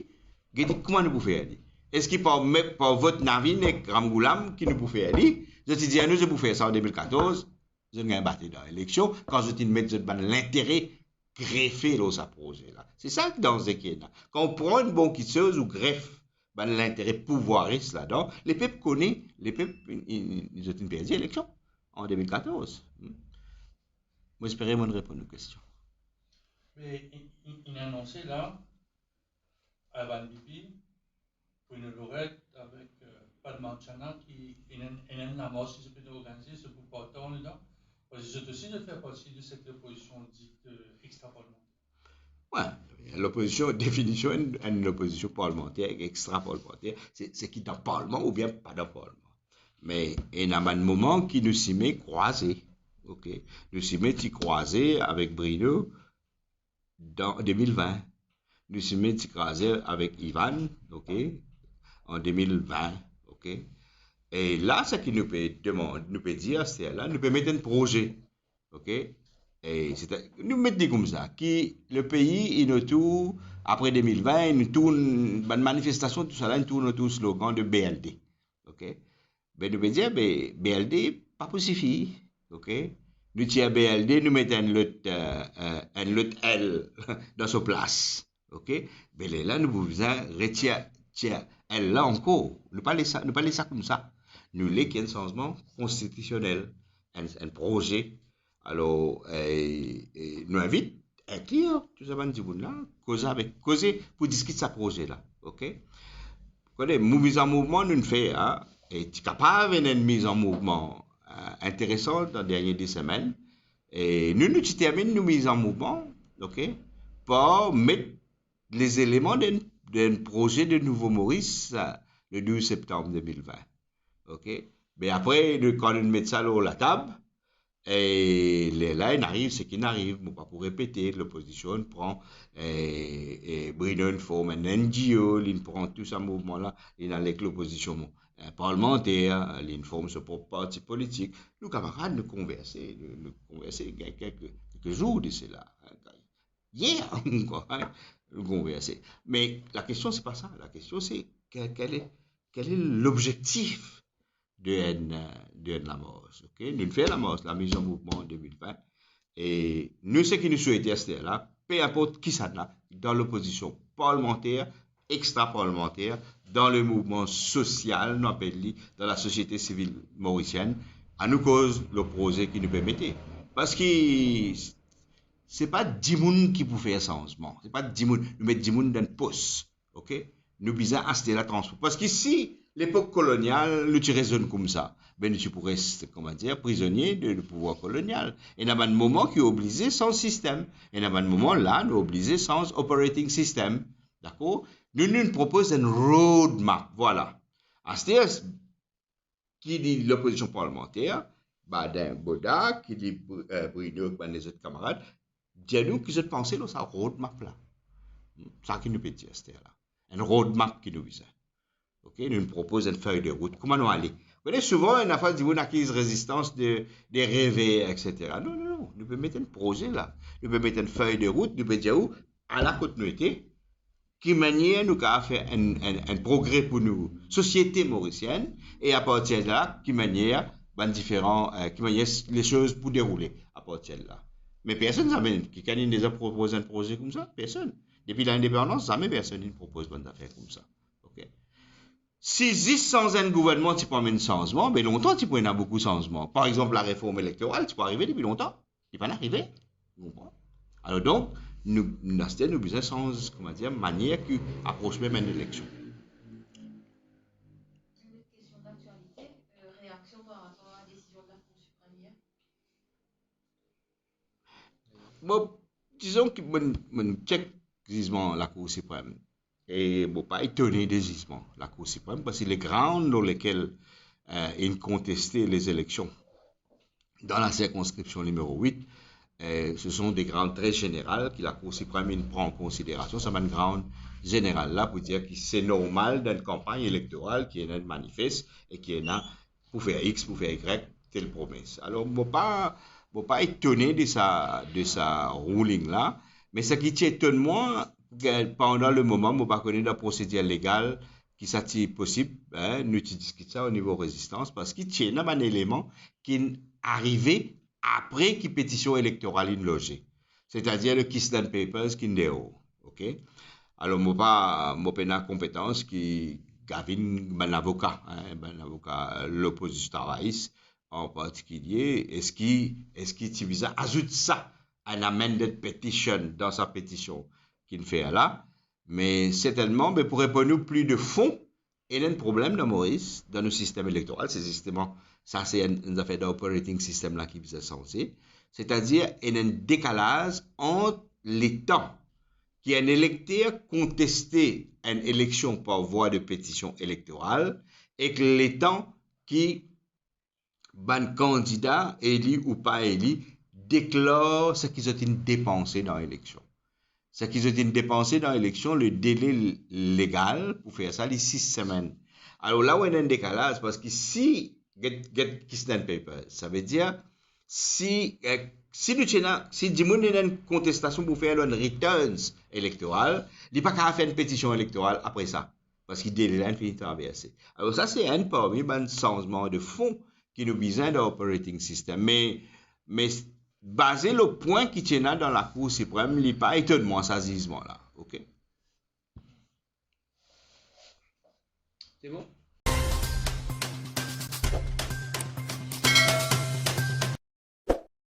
gete kouma nou pou fer li. Eski par me-, par vot Navin ek Ramgoolam ki nou pou fer li? Zot ti dir nou zot pou fer sa an de mil katorz, zot gagn bate dan eleksion, kan zot inn met zot bann lintere grefe lor sa proze la. Se sa ki danze ki ena. Kan ou pran enn bon kitsoz, ou gref bann lintere pouvwaris ladan, lepep kone, lepep, in, in, in, zot inn perdi eleksion an de mil katorz. Hmm. Mo espere mo'nn reponn ou kestion. Me inn, inn, inn anonse la, Alban Bibi, Bruno Lorette avek, eh, Padma Channa ki ena enn, ena enn lamars ki zot pe organize, zot pou partaz ladan. Parski zot osi, zot fer parti de set lopozision dit, eh, extra-parlementaire. Wi, lopozision, definision enn, enn lopozision parlemanter ek extra-parlemanter, se, se ki dan parlman oubien pa dan parlman. Me ena bann moman ki nou sime krwaze, ok? Nou sime ti krwaze avek Bruno dan de mil vin. Nou sime ti krwaze avek Ivan, ok? An de mil vin, ok? E la, seki nou pe demann, nou pe dir aster la, nou pe met enn proze, ok? E seta-, nou met li koumsa, ki lepei inn otour, apre de mil vin, inn tourn, bann manifestasion, tousala, inn tourn otour slogan de B L D, ok? Be nou pe dir, be, B L D pa pou sifi, ok? Nou tir B L D, nou met enn lot, eh, eh, enn lot L dan so plas, ok? Be lerla nou pou bizin retir, tir L la ankor. Nou pa les sa, nou pa les sa koumsa. Nou le ki enn sanzman konstitisionel, enn, enn proze. Alor, eh, eh, nou invit, inklir tou sa bann dimoun la, koze avek, koze pou diskit sa proze la, ok? Kone, mo miz an mouvman nou'nn fer, a, e ti kapav ena enn miz an mouvman, eh, interesan dan dernie de semenn. E nou, nou ti terminn nou miz an mouvman, ok, par met lezeleman dan, dan proze de Nouvo Moris, eh, le douz septanm de mil vin, ok? Me apre, nou, kan nou met sa lor latab, e lerla inn ariv seki inn ariv, mo pa pou repete, lopozision inn pran, e, e Bruno inn form enn N G O, li'nn pran tou sa mouvman la, li'nn al ek lopozision, eh, parlemanter, li'nn form so prop parti politik. Nou kamarad, nou konverse, nou, nou konverse, gagn kelke, kelke zour de sela, yer, nou konverse. Me lakestion, se pa sa. Lakestion, se ke-, kel e, kel e lobzektif de enn, de enn lamars, ok? Nou'nn fer lamars la, miz an mouvman an de mil vin. E nou, seki nou swete aster la, pe inport kisannla, dan lopozision parlemanter, extra-parlemanter, dan le mouvman sosial, nou apel li, dan lasosiete sivil morisienn, anou koz lor proze ki nou pe mete. Parski se pa dimoun ki pou fer sanzman, se pa dimoun, nou met dimoun dan pos. Ok? Nou bizin aste la transform. Parski si lepok kolonial, nou ti rezonn koumsa, be nou ti pou res, kouma dir, prizonie de, de pouvwar kolonial. Ena bann moman ki oblize sanz sistem. Ena bann moman la, nou oblize sanz operating system. Dakor? Nou, nou propoz enn roadmap. Vwala. Aster, ki li lopozision parlemanter, Baden, Boda, ki li, eh, Bruno ek bann lezot kamarad, dir nou ki zot panse lor sa roadmap la. Sa ki nou pe dir aster la. Enn roadmap ki nou bizin. Ok, nou propoz enn fey de rout. Kouma nou ale? Ou kone, souvan, ena fwa dimoun akiz rezistans de, de reve, et cetera. Non, non, non. Nou pe met enn proze la. Nou pe met enn fey de rout, nou pe dir ou, ala kot nou ete, ki manier nou kapav fer enn, enn, enn progre pou nou sosiete morisienn, e apartir de la, ki manier bann diferan, eh, ki manier s-, lesoz pou deroule apartir de la. Me personn zame, kikenn inn deza propoz enn proze koumsa? Personn. Depi lindepandans, zame personn inn propoz bann zafer koumsa. Ok? Si zis sanz enn gouvernman ti pou amenn sanzman, be lontan ti pou ena boukou sanzman. Par exanp, lareform elektoral ti pou arive depi lontan. Li pa'nn arive. Ou konpran? Alor donk, nou, nou, aster, nou bizin sanz, kouma dir, manier ki apros mem enn eleksion. Une autre question d'actualité, euh, réaction par rapport à la décision de la Cour suprême hier. Bon, dizon ki mo, mo chek zizman Lakour Siprem. E mo pa etone de zizman Lakour Siprem, parski le ground lor lekel, eh, inn konteste lezileksion dan la sirkonskripsion nimero wit, eh, se son de ground tre zeneral ki Lakour Siprem inn pran an konsiderasion, sa bann ground zeneral la pou dir ki se normal dan enn kanpagn elektoral ki ena enn manifes e ki ena pou fer X, pou fer Y, tel promes. Alor, mo pa, mo pa etone de sa, de sa ruling la, me seki ti etonn mwa, eh, pandan le moman, mo pa kone dan prosedir legal ki sa ti posib, eh, nou ti diskit sa o nivo rezistans, parski ti ena bann eleman ki'nn arive apre ki petision elektoral inn loze. Setadir le Kisland Papers ki'nn deor, ok? Alor, mo pa, mo pena konpetans ki gagn bann avoka, eh, bann avoka lopozision travayis an partikilie, eski, eski ti bizin azout sa, an amended petition, dan sa petision ki'nn fer la? Me sertennman, me pou reponn ou pli de fon, ena enn problem dan Moris, dan nou sistem elektoral, se zisteman, sa se enn, enn zafer dan operating system la ki bizin sanze. Setadir, ena enn dekalaz ant letan ki enn elekter konteste enn eleksion par vwa de petision elektoral ek letan ki bann kandida, eli ou pa eli, deklar seki zot inn depanse dan eleksion. Seki zot inn depanse dan eleksion, le dele legal pou fer sa, li sis semenn. Alor la, ou ena enn dekalaz, parski si, get, get Kisland Papers, savedir, si, eh, si nou ti ena, si dimoun ena enn kontestasion pou fer lor enn returns elektoral, li pa kapav fer enn petision elektoral apre sa, parski dele la inn fini traverse. Alor sa, se enn parmi bann sanzman de fon ki nou bizin dan operating system. Me, me baze lor pwin ki ti ena dan Lakour Siprem, li pa etonn mwa sa zizman la. Ok? C'est bon?